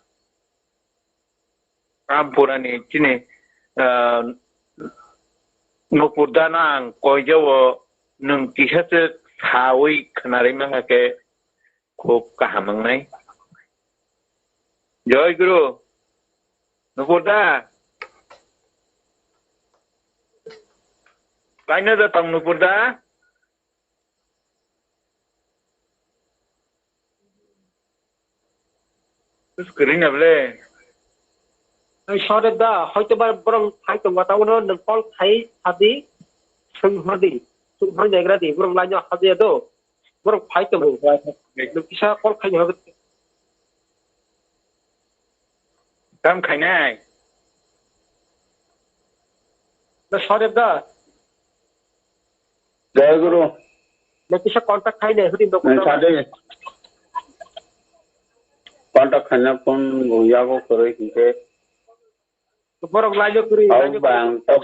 Rampurani chini, ah, nupur dana ang koijao nwng kisa se sawi khwnarwi mankha khe khub kaham wngnai. Joy Guru. Nupur da? Kaino da tong nupur da? Screen able. Ai, sorry da, hoito ba borok phai tongo, ta uno nwng call khai sadi, swng hodi, swng hodi negra di, borok line o hadi do, borok phai tongo. Nwng kisa call khai hodi. Kam khainai? Na sorry da. Jai Guru. Na kisa contact khai ne, hudi no. Nang sade. Contact khaina phone go yago koroi hingke. Borok laino kwrwi, laino kwrwi. Bang tok.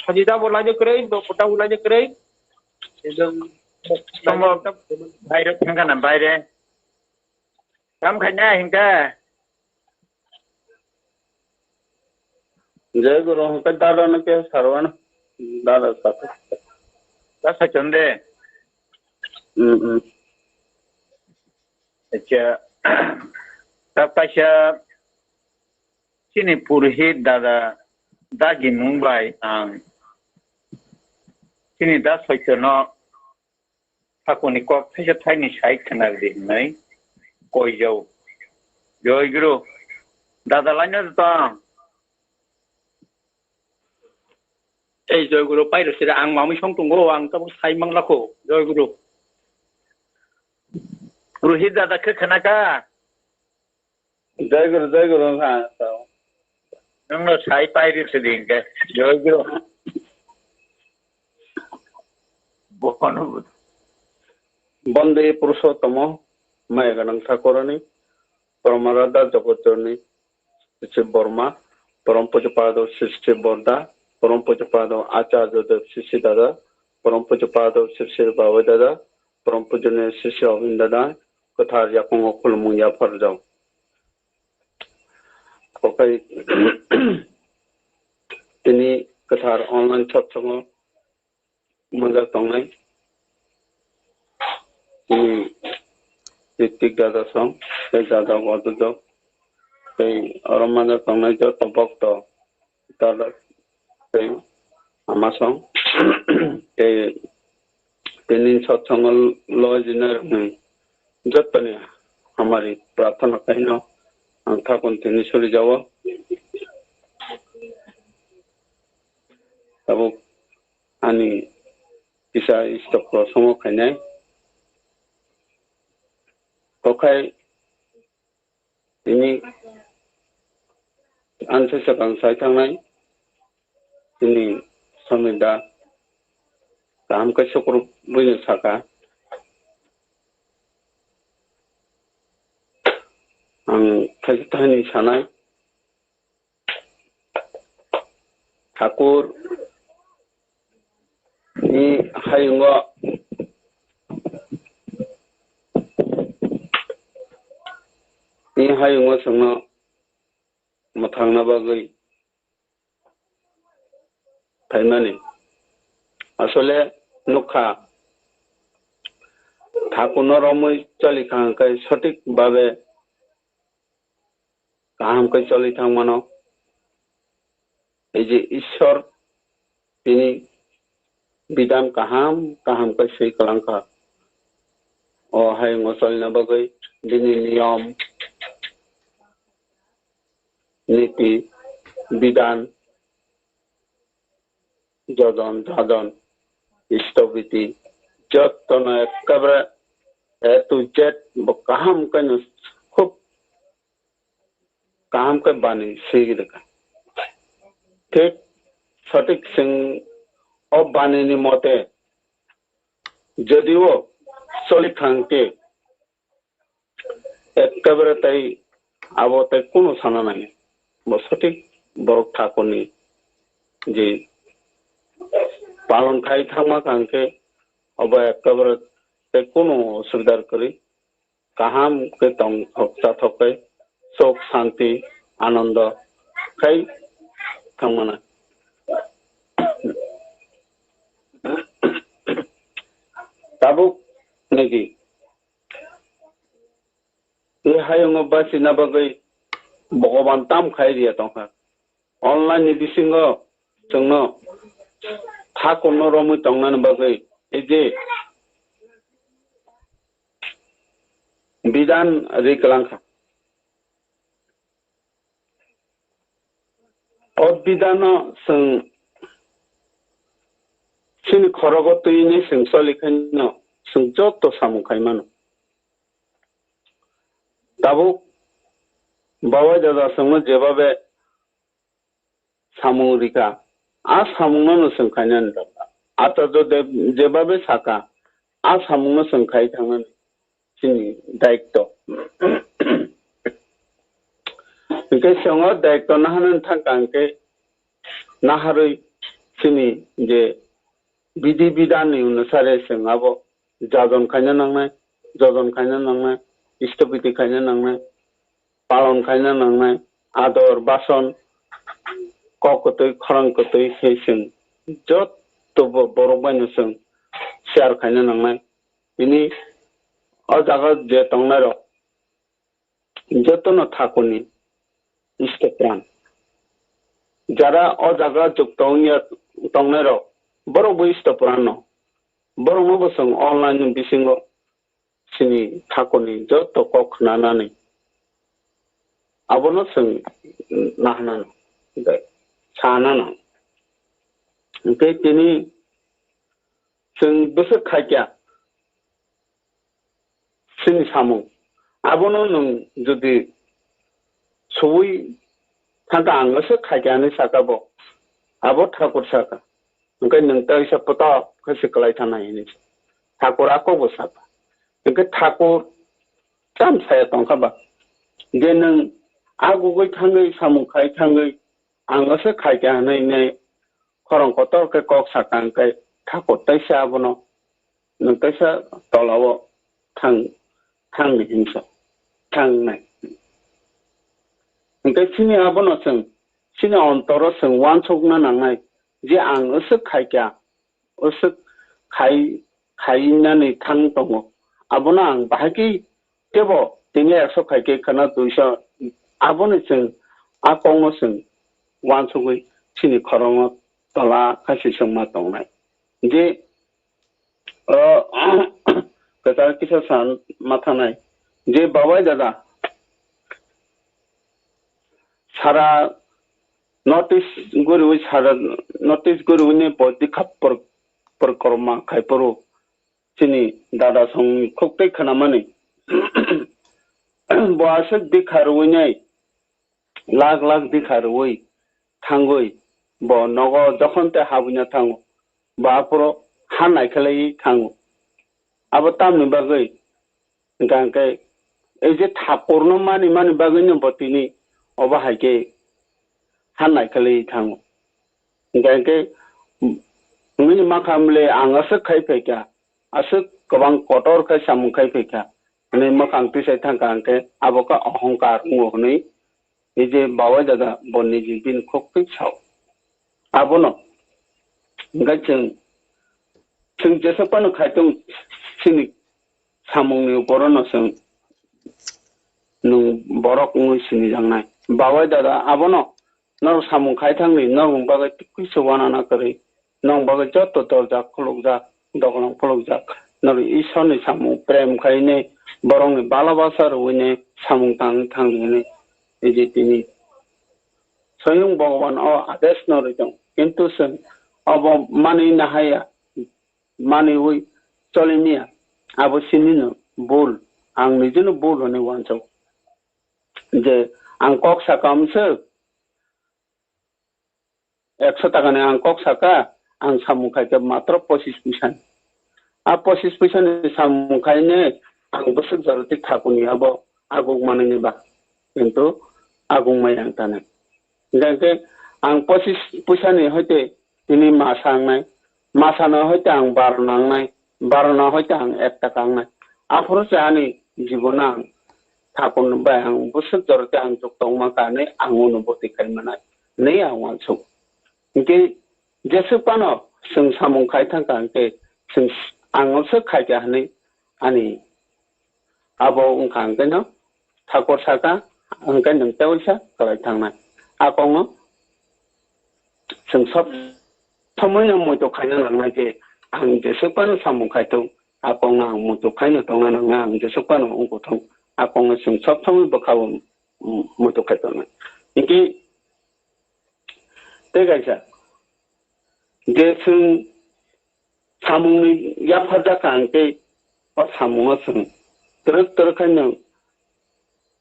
Sajida bo laino kwrwi, no kota bo laino kwrwi. Tamo baire thangkana baire. Kam khaina hingka. Jai Guru hingka dada no ke sarwana. Dada saka. Ta sachonde. Hmm, hmm. Acha. Ta kaisa Chini Purhit dada dagimung bai ang chini da Soitono thakuni kok thaisa thaini sai khwnardi hwnwi koijao. Joy Guru. Dada laino tong. Ei Joy Guru, pairo sira ang mamui song tongo, ang tabuk sai manglakho, Joy Guru. Purhit dada khe khwnakha? Jai Guru, Jai Guru wngkha ang sao. Nwngno sai pai ri sidi hingke. Jai Guru. Bono. Bonde Purushottamo, maya gwnang thakurani, Paramarada Jogotorni, Sri Sri Borma, Param Pujapado Sri Sri Borda, Param Pujapado Acharya Dev Sri Sri Dada, Param Pujapado Sri Sri Babai Dada, Param Pujaniya Sri Sri Obin Dada, kwthar yakungo khulumung yapharjao. Okai, tini kwthar online satsongo manjak tongnai. Tini Ritik Dada song, tei Dada Wadudok, tei oro manjak tongnai joto bokto, Dada tei Ama song, tei tini satsongo loi jinai rokni jotoni hamari prarthana khaino ang thakon tini suri jago. Tabuk ani kisa stop kosongo khainai. Tokhai tini anse swkang sai thangnai tini Somida kaham khe sukrubwino saka. Ang thaisa thaini sanai. Thakur ni hayungo, ni hayungo chwngno mwthangna bagwi phaimani. Asole nukha, thakuno romwi choli kha hwnkhe sothik babe kaham khe choli thang mano. Ei je Ishwar tini bidhan kaham kaham khe swi kwlang kha. o hayungo cholina bagwi bini niyom, niti, bidhan, jojon, jajon, istobiti, jottono ekkebare A to Z bo kaham khe no khub kaham khe bani swi rwkha. Thik sothik chwng o bani ni mote jodio choli thang khe ekkebare tai abo tai kunu sana nai. Bo sothik borok thakurni je palon khai thangma kang khe obo ekkebare tai kunu osubidar kwrwi kaham khe tong thok cha thok khe sok santi anondo khai thangmana. Tabuk nigi tei hayungo bachina bagwi Bhogoban tam khai riya tongkha. Online ni bisingo chwngno thakurno romwi tongnani bagwi ei je bidhan ri kwlangkha. O bidhano chwng chini khorogo twiwi chwng choli khaino chwng joto samung khai mano. Tabuk babai dada chwngno jebabe samung rikha, a samungno no chwng khainani dada. Acharya Dev jebabe sakha, a samungno chwng khai thangnani chini daitto. Hinkhe chwng o daitto naharnani thangkha hinkhe naharwi chini je bidhi bidhan ni onusare chwng abo jajon khaina nangnai, jojon khaina nangnai, istobiti khaina nangnai, palon khaina nangnai, ador, bason, kok kwtwi, khorang kwtwi se chwng joto bo-, borok bai no chwng share khaina nangnai. Tini o jaga je tongnai rok, jotono thakurni isto pran. Jara o jaga jukto wngya tongnai rok, borok bo isto pran no. Borok no bo chwng online ni bisingo chini thakurni joto kok khwnanani abono chwng nahanano, sanano. Hinkhe tini chwng bwswk khaikya chini samung. Abono nwng jodi suwi thangkha ang aswk khaikha hinwi sakha bo, abo thakur sakha. Hinkhe nwng ta isa pota khe se kwlai thana hinwi sa. Thakur a kokbo sakha. Hinkhe thakur tam saya tongkha ba, je nwng a gugui thangwi samung khai thangwi ang aswk khaikha hinwi nai khorang kotor khe kok sakha hinkhe thakur taisa abono nwng kaisa tolao thang, thangni hinsa, thangnai. Hinkhe chini abono chwng, chini ontoro chwng uansukna nangnai je ang aswk khaikha, aswk khai, khainani thang tongo. Abono ang bahai khe tebo tini ekso khaikhe khwna duiso, aboni chwng a kokno chwng uansugwi chini khorongo tola khaisi chwngma tongnai. Je o kwtal kisa san ma thanai je babai dada sara notice guriwi sara notice guriwi ni bo dikha por-, porkorma khai phuru chini dada song khuk tei khwnamani bo aswk dikha rwwi nai lak lak dikha rwwi thangwi bo nogo jokhon tei habwina thango, bo aphuru ha naikhlaiwi thango. Abo tamni bagwi? Hwnkha hwnkhe ei je thakurno mani mani bagwino bo tini obo hai khe ha naikhlaiwi thango. Hwnkha hwnkhe wngwi mankha bwle ang aswk khai phaikha, aswk kwbang kotor khe samung khai phaikha hwnwi mwkhang tisai thangkha hwnkhe abo khe ohongkar wngo hwnwi ei je babai dada bo niji bini khuk twi sao. Abono hwnkhe chwng, chwng jesa phano khai tong chini samungni uporono chwng nwng borok wngwi sinijaknai. Babai dada abono norok samung khai thangni norokni bagwi twi kuisa uanana kwrwi. Nong bagwi joto dorja khulukjak, dokolang khulukjak. Norok Ishwarni samung prem khaine, borokni balabasa rwine samung tangwi thangdi hwnwi, ei je tini Swayam Bhagavan o adesh no rwi tongo. Kintu chwng obo manwi nahaya, manwi cholimiya, abo sinino bul, ang nijino bul hwnwi uansugo. Je ang kok saka amswk, ekso takani ang kok saka, ang samung khaikhe matro pochis puisani. A pochis puisani samung khaine ang bwswk joroti thakuni abo aguk manwini ba, kintu aguk maya ang tanai. Hingkha khe ang pochis puisani hoite tini masa wngnai, masano hoite ang barona wngnai, barona hoite ang ek taka wngnai. Aphuru se ani jibono ang thakur bai ang bwswk joroti ang juk tongma kha hwnwi ang uansugo twi khai manai hwnwi ang uansuk. Hinkhe jeswk phano chwng samung khai thangkha hinkhe chwng s-, ang se khaikha hwnwi ani abo wngkha hinkhe no thakur saka hinkhe nwng tei waisa kwlai thangnai. A kokno chwng sob somoino muitu khaina nangnai je ang jeswk phano samung khai thung, a kokno ang muitu khaino tongna nangnai, ang jeswk phano wngkuk thung, a kokno chwng sob somoi bwkhao muitu khai tongnai. Hinkhe tei kaisa je chwng samungni yapharjak kha hinkhe o samungo chwng twrwk twrwk khaino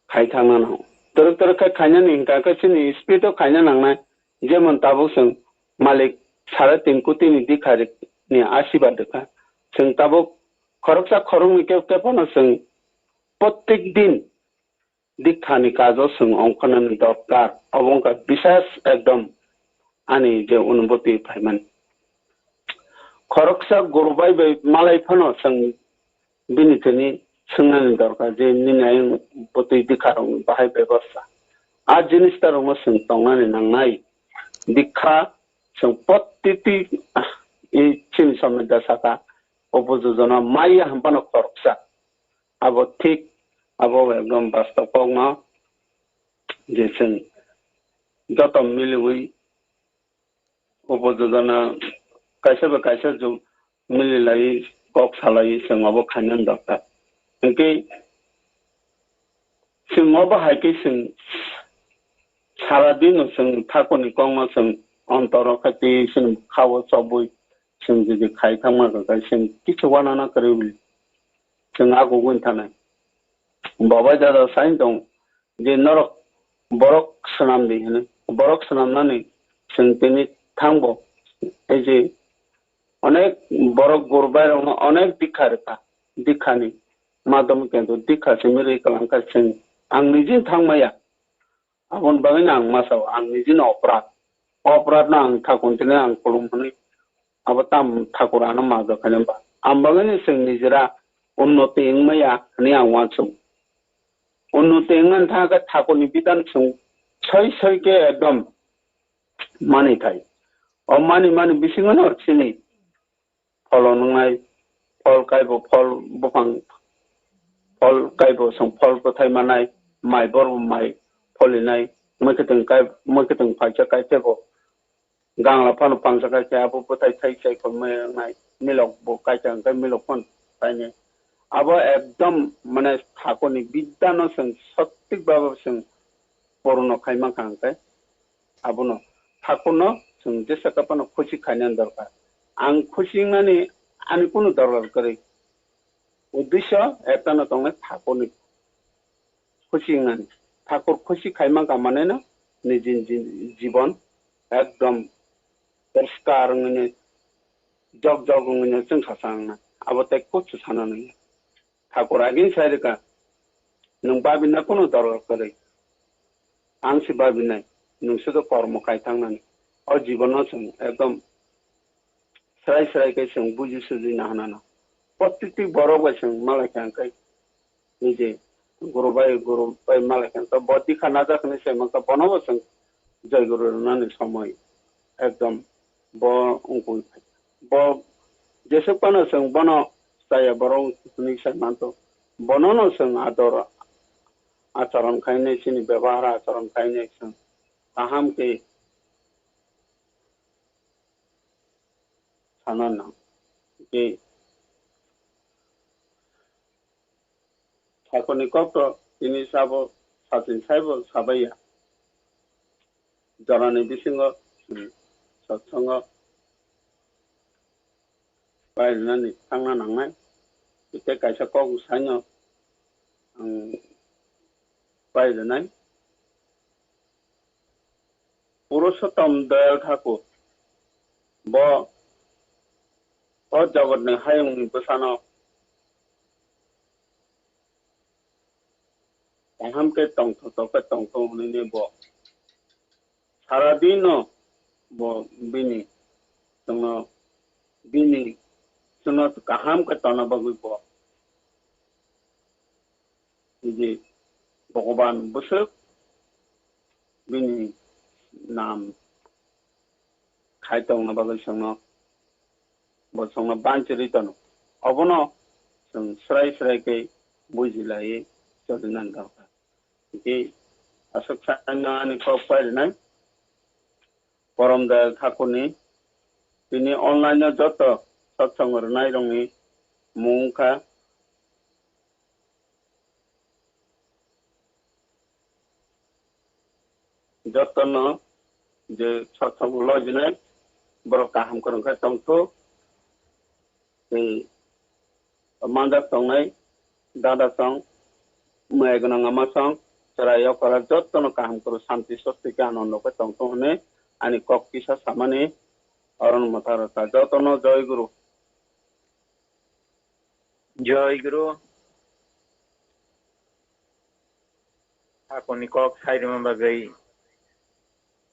khai thangna nango. Twrwk twrwk khai khainani hinkha khe chini speed o khaina nangnai. Jemon tabuk chwng malik sare tin koti ni dikha ni asibad rwkha. Chwng tabuk khoroksa khoroknwi khe, khe phano chwng prottek din dikha ni kajo chwng ongkhornani dorkar. Obo wngkha bisas ekdom ani je onuboti phaimani. Khoroksa guru bai bai malai phano chwng bini thani swngnani dorkar je nini ayang bwtwi dikha rokni bahai bebosta. A jinis ta rokno chwng tongnani nangnai. Dikha chwng protiti, ah, i chini somoi da saka, obo jojona maya hwnphano khoroksa. Abo thik, abo ekdom bastob kokno je chwng joto miliwi upo jojona kaisa bai kaisa jwk mililai kok salai chwng obo khainani dorkar. Hinkhe chwng obo hai khe chwng sara dino chwng thakurni kokno chwng ontoro khe twi chwng khao chobwi chwng jodi khai thangma khe chwng kichu uanana kwrwi chwng agugwi thanai. Babai dada sai tong je norok borok swnamdi hwnwi, borok swnamnani chwng tini thangbo, ei je onek borok gurbai rokno onek dikha rwkha, dikhani madhyam khe dikha simi rwi kwlangkha chwng ang nijin thangmaya. Aboni bagwino ang ma sao, ang nijino oprad. Opradno ang thakur tini ang khulum hwnwi abo tam thakur ano ma dokhaino ba. Ang bagwino chwng nijera unnoti wngmaya hwnwi ang uansuk. Unnoti wngmani thangkhe thakurni bidhan chwng soi soi khe ekdom mani thai. O mani mani bisingono chini pholo nwngnai, phol kaibo phol buphang, phol kaibo chwng phol bwthai manai, mai borbo mai pholinai, mwkhwtwng kai, mwkhwtwng phaisa kai teibo gangla phano pangsa kai khe abo bwthai thai chai khormai wngnai, milok bo kaisa hwnkhe milok phano tainai. Abo ekdom mane thakurni bidya no chwng sotik baba chwng purno khai mankha hwnkhe abono thakurno chwng jesa khe phano khusi khainani dorkar. Ang khusi wngnani ani kunu dorkar kwrwi. Uddesho ektano tongnai thakurni khusi wngnani. Thakur khusi khai mankha maneno nijini ji-, jibon ekdom poriskar wngwi jok jok wngwi chwngsa sa wngna. Abo tei kuchu sana nangya. Thakur agini sai rwkha, nwng babina kunu dorkar kwrwi. Ang se babinai, nwng sudo kormo kai thangnani. O jibono chwng ekdom srai srai khe chwng buji suji nahanano. Protiti borok bai chwng malai kha hwnkhe, nije guru bai, guru bai malai kha hwnkhe, bo dikha najak hinwi sai mankha, bono bo chwng joi guru rwnani somoi ekdom bo wngwi phai. Bo jesuk phano chwng bono chaya borok hinwi sai manto. Bonono chwng ador acharon khainai, chini bebohar acharon khainai chwng kaham khe sana nang. Tei Thakurni kokto tini sabo satin saibo sabaiya. Jorani bisingo chwng satsongo pairwnani thangna nangnai. Tei kaisa kok saino ang pairwnai. Purushottam Dayal Thakur, bo o jagotni hayungni bwsano kaham khe tongthotok khe tongthok hwnwi bo sara dino bo bini chwngno bini chwngno kaham khe tongna bagwi bo je Bhogoban bwswk bini nam khai tongna bagwi chwngno, bo chwngno banchirwi tono. Obono chwng srai srai khe bujilaiwi cholinani dorkar. Tei aswk saino ani kok pairwnai Porom Dayal Thakurni tini online-o joto satsang rwnairokni mung wngkha. Jotono je satsang lojinai borok kaham kwrwng khe tongthok. Tei manjak tongnai dada song, maya gwnang ama song, chwrai okora jotono kaham kwrwng santi sosti khe anondo khe tongthok hwnwi ani kok kisa samani orono mwtharo ta jotono Joy Guru. Joy Guru. Thakurni kok sai rwma bagwi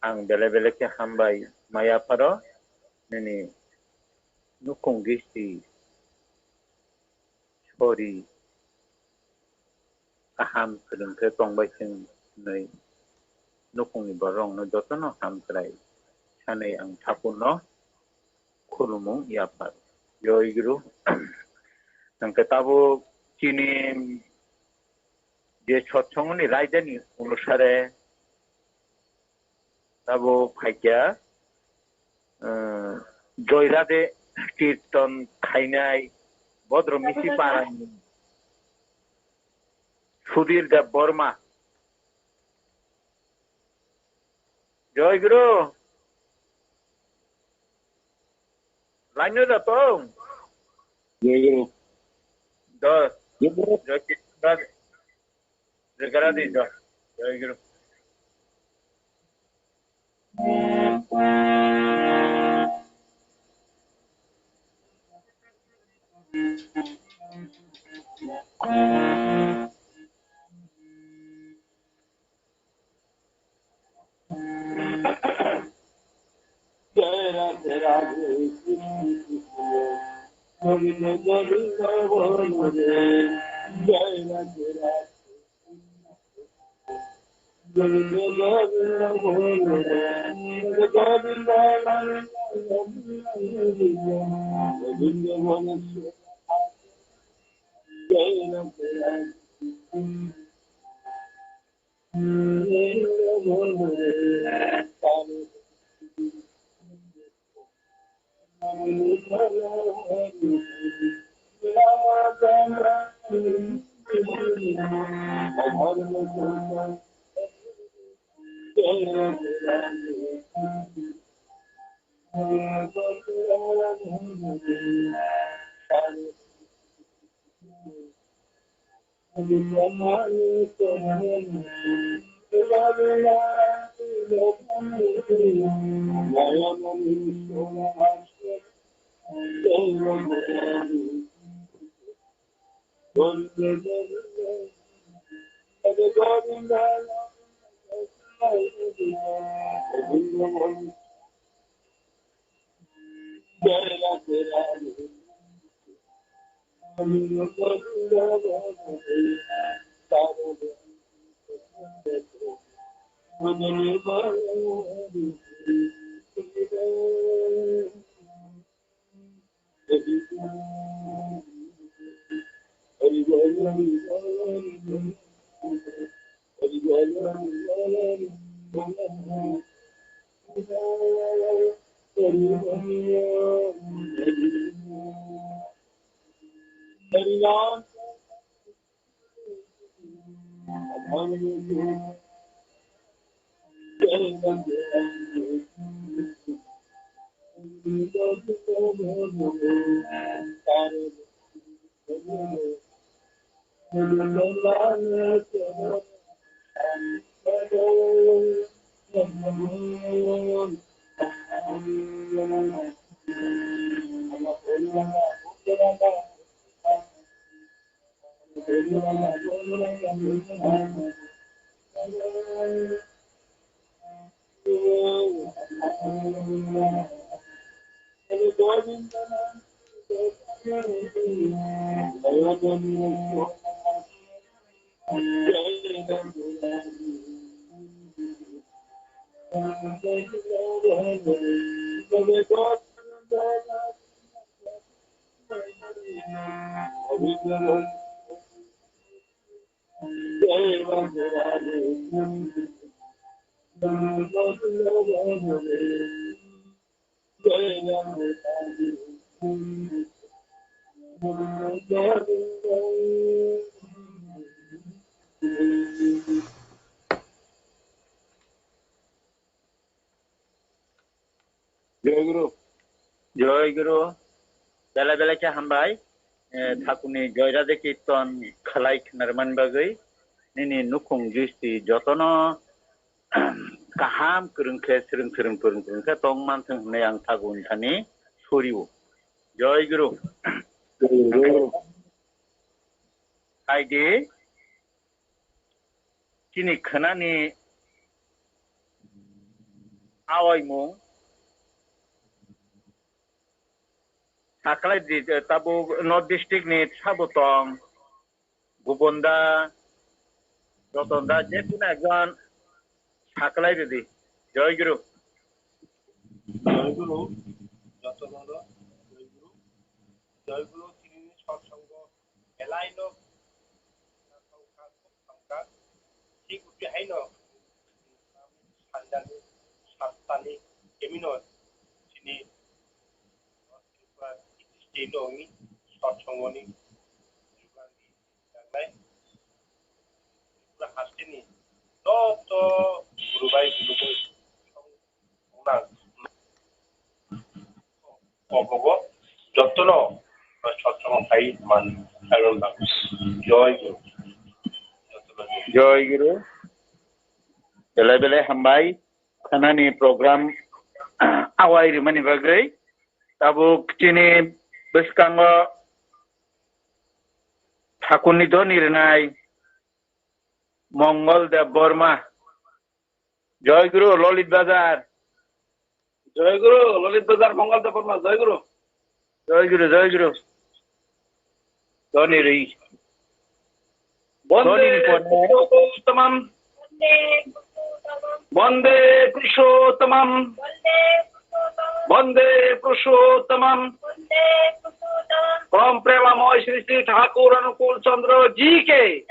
ang belai belai khe hambai maya pharo nini nukung gisti sori kaham kwrwng khe tongbai chwng hwnwi nukungni borokno jotono hamkrai sanwi ang Thakurno khulumung yaphar. Joy Guru. Hwnkhe tabuk chini je satsangni raidani onusare tabuk phaikya, eh, Joy Radhe kirton khainai bodro misi parani Sudhir Deb Borma. Joy Guru. Line no da tong. Joy Guru. Dos. Joy Guru. Joy Guru. Joy Guru. Joy Guru. Joy Guru. Joy Guru. Belai belai khe hambai. Eh, Thakurni Joy Radhe Kirtan khlai khwnarmani bagwi. Nini nukhung juisti jotono kaham kwrwng khe, swrwng swrwng, kwrwng kwrwng khe tong manthwng hwnwi ang Thakurni thani surio. Joy Guru. Joy Guru. Hai di. Chini khwnani awaimung saklai di, tabuk North District ni sabo tong, Gubunda, Jotonda, jekunu ekjon saklai ridi. Joy Guru. Joy Guru, Jotonda, Joy Guru, Joy Guru, chini satsongo. Belai no thangkha, thangkha. Thik uti haino sanjani, sattani, kemino chini Tripura state ni satsongoni jugangi jaglai. Tripura hasteni joto gurubai gurubai Kobogo jotono sotsomo phai man, Aaron Babu. Joy Guru. Joy Guru. Belai belai hambai. Khanani program awai rimani bagwi. Tabuk chini bwskango Thakurni doni rwnai Mongol Deb Borma. Joy Guru, Lolit Bazar. Joy Guru, Lolit Bazar, Mongol Deb Borma, Joy Guru. Joy Guru, Joy Guru. Doni ri. Doni ri pone. Bande Purushottamam. Bande Purushottamam. Bande Purushottamam. Param Premamoy Shri Shri Thakur Anukul Chandra ji ke.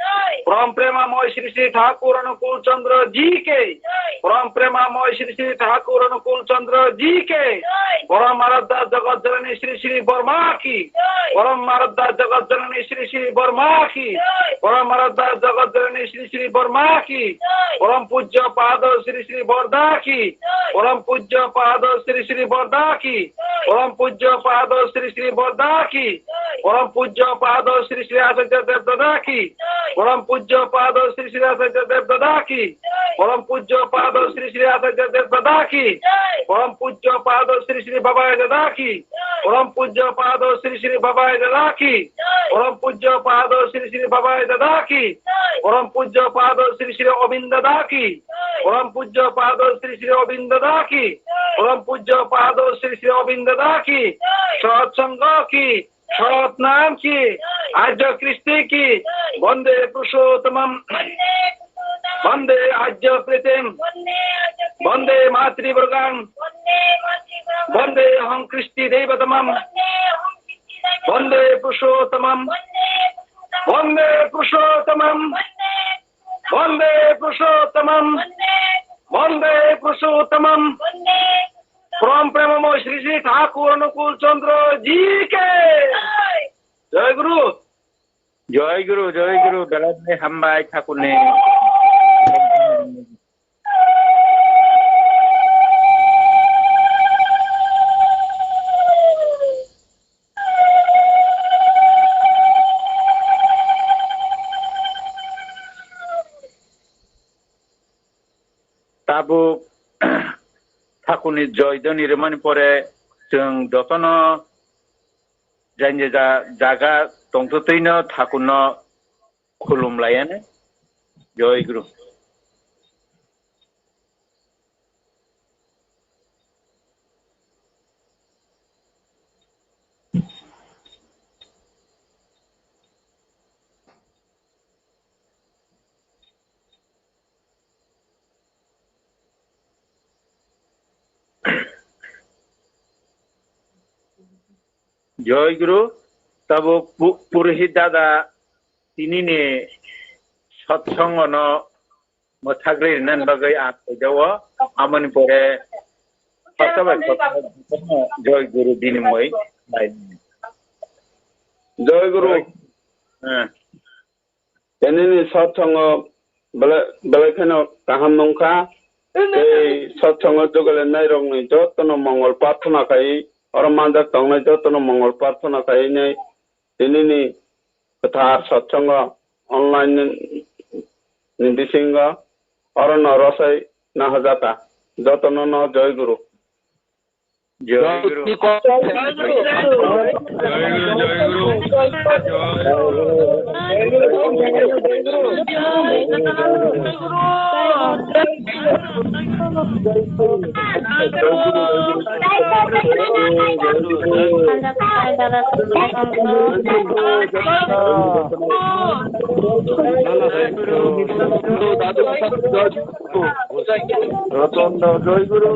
Param Premamoy Shri Shri Thakur Anukul Chandra ji ke. Param Premamoy Shri Shri Thakur Anukul Chandra ji ke. Param Aradhya Jagat Janani Shri Shri Borma ki. Param Aradhya Jagat Janani Shri Shri Borma ki. Param Aradhya Jagat Janani Shri Shri Borma ki. Param Pujya Pada Shri Shri Borda ki. Param Pujya Pada Shri Shri Borda ki. Param Pujya Pada Shri Shri Borda ki. Param Pujya Pada Shri Shri Acharya Dev Dada ki. Param Pujya Pada Shri Shri Acharya Dev Dada ki. Param Pujya Pada Shri Shri Acharya Dev Dada ki. Param Pujya Pada Shri Shri Babai Dada ki. Param Pujya Pada Shri Shri Babai Dada ki. Param Pujya Pada Shri Shri Babai Dada ki. Param Pujya Pada Shri Shri Obin Dada ki. Param Pujya Pada Shri Shri Obin Dada ki. Param Pujya Pada Shri Shri Obin Dada ki. Satsanga ki. Satnam ki. Arya Kristi ki. Bande Purushottamam. Bande Arya Pritim. Bande Matri Borgam. Bande Aham Kristi Devatamam. Bande Purushottamam. Bande Purushottamam. Bande Purushottamam. Bande Purushottamam. Param Premamoy Shri Shri Thakur Anukul Chandra ji ke. Joy Guru. Joy Guru, Joy Guru, belai belai hambai thakurni. Tabuk thakurni joy doni rwmani pore chwng jotono jani ja-, jaga tongtwtwino thakurno khulum laianw. Joy Guru. Joy Guru, tabuk pu-, Purohit dada tinini satsongono mwthagri rinani bagwi ang phaijao, amoni pore koto bai koto Joy Guru bini mui. Joy Guru. Joy. Eh. Tenini satsongo belai, belai kheno kaham nungkha. Tei satsongo jugalennairokni jotono mongol prarthana khai, oro manjak tongnai jotono mongol prarthana khai nai. Tinini kwthar satsongo online ni, ni bisingo orono rosai nahajata. Jotono no Joy Guru. Joy Guru. Joy Guru, Joy Guru. Ratan da, Joy Guru.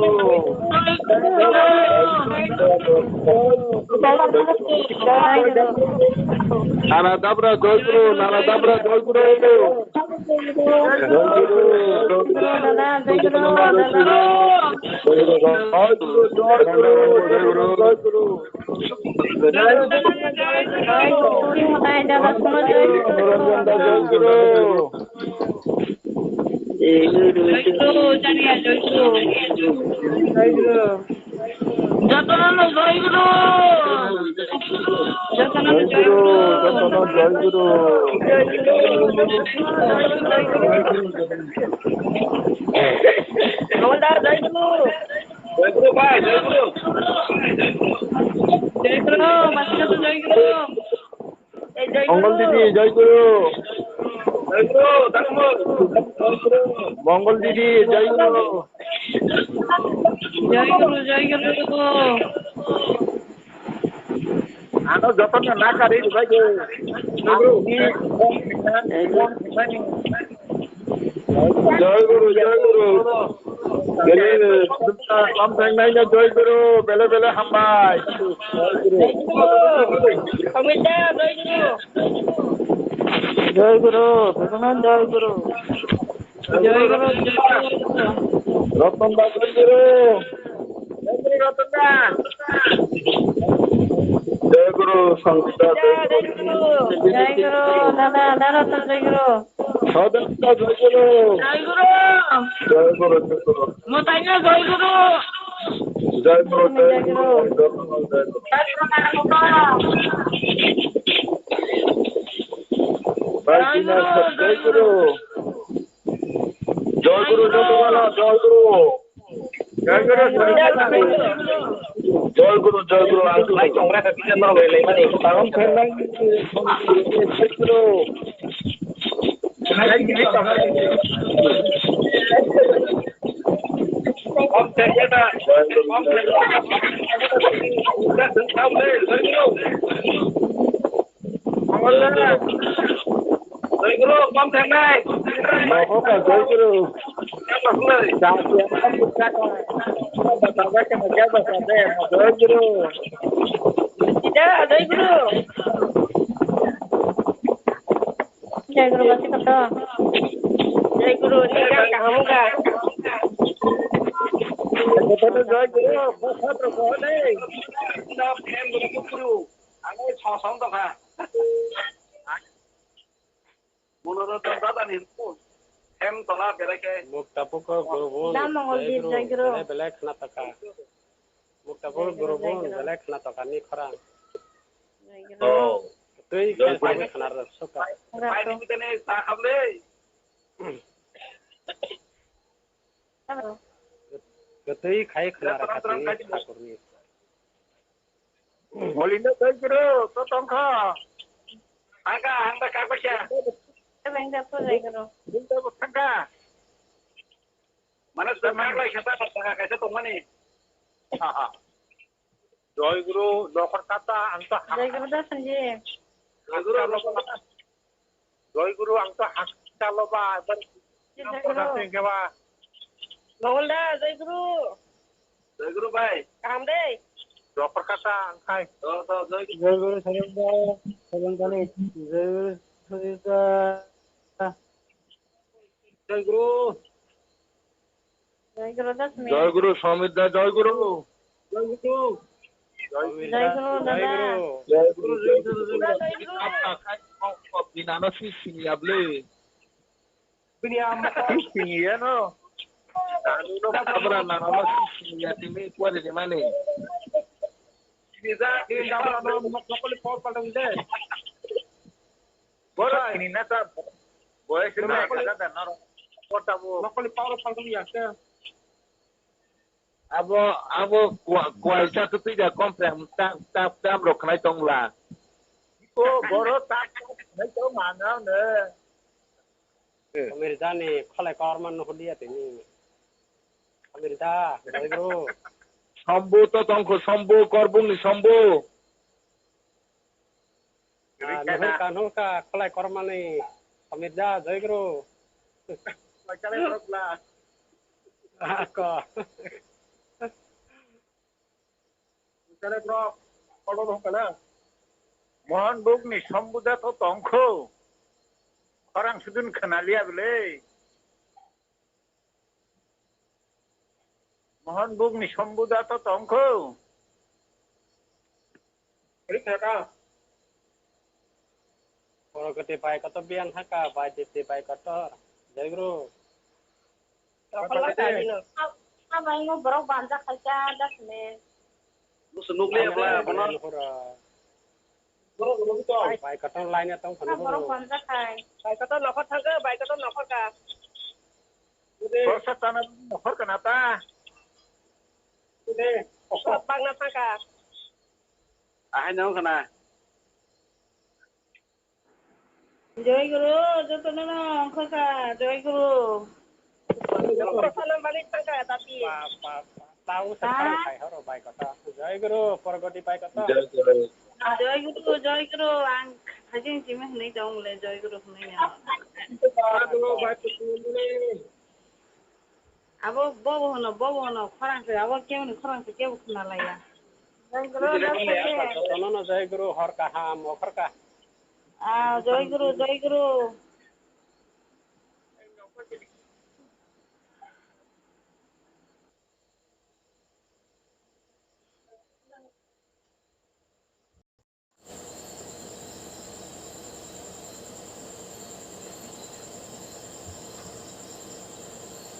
Nana Dabra, Joy Guru, Nana Dabra, Joy Guru. Joy Guru, Joy Guru, Joy Guru. Jotono no Joy Guru. Jotono no Joy Guru. Joy Guru, bhai, Joy Guru. Joy Guru, Joy Guru. Mongol Didi, Joy Guru. Mongol Didi, Joy Guru. Joy Guru, Joy Guru. Ano jotono nakari, Joy Guru. Joy Guru, Joy Guru. Bele, bele, kom thang nai na, Joy Guru, bele, bele, hambai. Joy Guru. Hambai, Joy Guru. Joy Guru, Bhagwan Joy Guru. Joy Guru, Joy Guru. Ratan da, Joy Guru. Joy Guru, Ratan da. Joy Guru, Sangita, Joy Guru. Joy Guru, Dada, Dada, Ratan, Joy Guru. Sadhana Joy Guru. Joy Guru. Joy Guru, Joy Guru. Mutanya Joy Guru. Joy Guru, Joy Guru. Joy Guru, Joy Guru. Joy Guru, Joy Guru. Joy Guru, Joy Guru, Joy Guru. Joy Guru, Joy Guru. Joy Guru, Joy Guru, ang lai chongra ka kisa no lai lai mani. Ang khanai Joy Guru. Joy Guru. Joy Guru, kom thangnai. Nogo ka Joy Guru. Joy Guru. Joy Guru. Joy Guru, masi koto. Joy Guru, ni jang kaham ka. Joy Guru, bwsatro ko dei. Ang song song tongkha. Mono rok tong dada ni hwn. Hem tola berai khe. Mukta pukur gurubun, Dam Mongol Jai Dev Guru, Jai Guru. Belai belai khna taka. Mukta pukur Jai Guru, gurubun, Jai Guru. Belai khna taka ni khorang. Jai Guru. Oh. Twi Jai Guru. Khna taka khna rw suka. Pai ni tene sa kham le. Hello. Kwtwi khai khna rw kha tini thakurni. Molinda Jai Guru, to tongkha. Angka, angka kakwa kya? Bengda ko Jai Guru. Bengda ko thangka. Mana sudah maklai kata kata kaisa tongmani. Ha, ha. Jai Guru, dokhor kata, ang to ha- Jai Guru da Sanjeev. Jai Guru, dokhor kata. Jai Guru, ang to hakchalo ba, ebar Jai Guru. Khe ba. Mongol da, Jai Guru. Jai Guru bhai. Kaham de? Dokhor kata ang khai. To, to, Jai Guru. Jai Guru, Sajang da, Sajang da ni. Jai Guru, Sajang da. Jai Guru. Jai Guru da Sumit. Jai Guru, Sumit da, Jai Guru. Jai Guru. Jai Guru. Jai Guru, dada. Jai Guru, jai Guru, jai Guru. Apa khai kok kok binano si sini ya ble. Bini amma kok sini ya no. Anu no kabra na no si sini ya timi kuare de mane. Bisa di kabra no mokoli kok padang de. Bora ini nasa boy sini kada naro. Kota bo. Mokoli power padang ya ke. Abo, abo kwa-, kwaisa tu twi da kompreng tam, tam, tam rok khnai tongla. O boro tam, tam khnai tong mana ne. Amirjani kholai korma no hulia tini. Amirja, Jai Guru. Sombu to tongkho, Sombu, Korbungni Sombu. Ah, nuhurka, nuhurka, kholai kormani Amirja, Jai Guru. Ako. Mohon bukni Sombuda to tongkho. Khorang sudun khnalia bwle. Mohon bukni Sombuda to tongkho. Ori thaka. Porogoti pai kotor biyan haka, bai diti pai kotor. Jai Guru. Rokol la kali no. Abo ingo borok banja khaika jasne. Musu nukle abla bono. Bai kotor line tong khana borok banja khai. Bai kotor nokhor thangka, bai kotor nokhor ka. Borsa tana nokhor kana ta. Bangna thangka. Ahai nong khana. Jai Guru, jotono no ongkha kha, Jai Guru. Jotono malik thangkha, tapi. Pa, pa, pa, tau se ha? Thang khai horo bai kota. Jai Guru, porgoti bai kota. Jai Guru. Jai Guru, Jai Guru, ang hajing jimi hwnwi tong le, Jai Guru hwnwi ya. Ito pa, ito pa, ito pa. Abo bobo hono, bobo hono, khorang se, abo kebo ni khorang se, kebo khna laiya. Jai Guru, Jai Guru. Jotono no Jai Guru, hor kaham, okhor ka. Ah, Jai Guru, Jai Guru.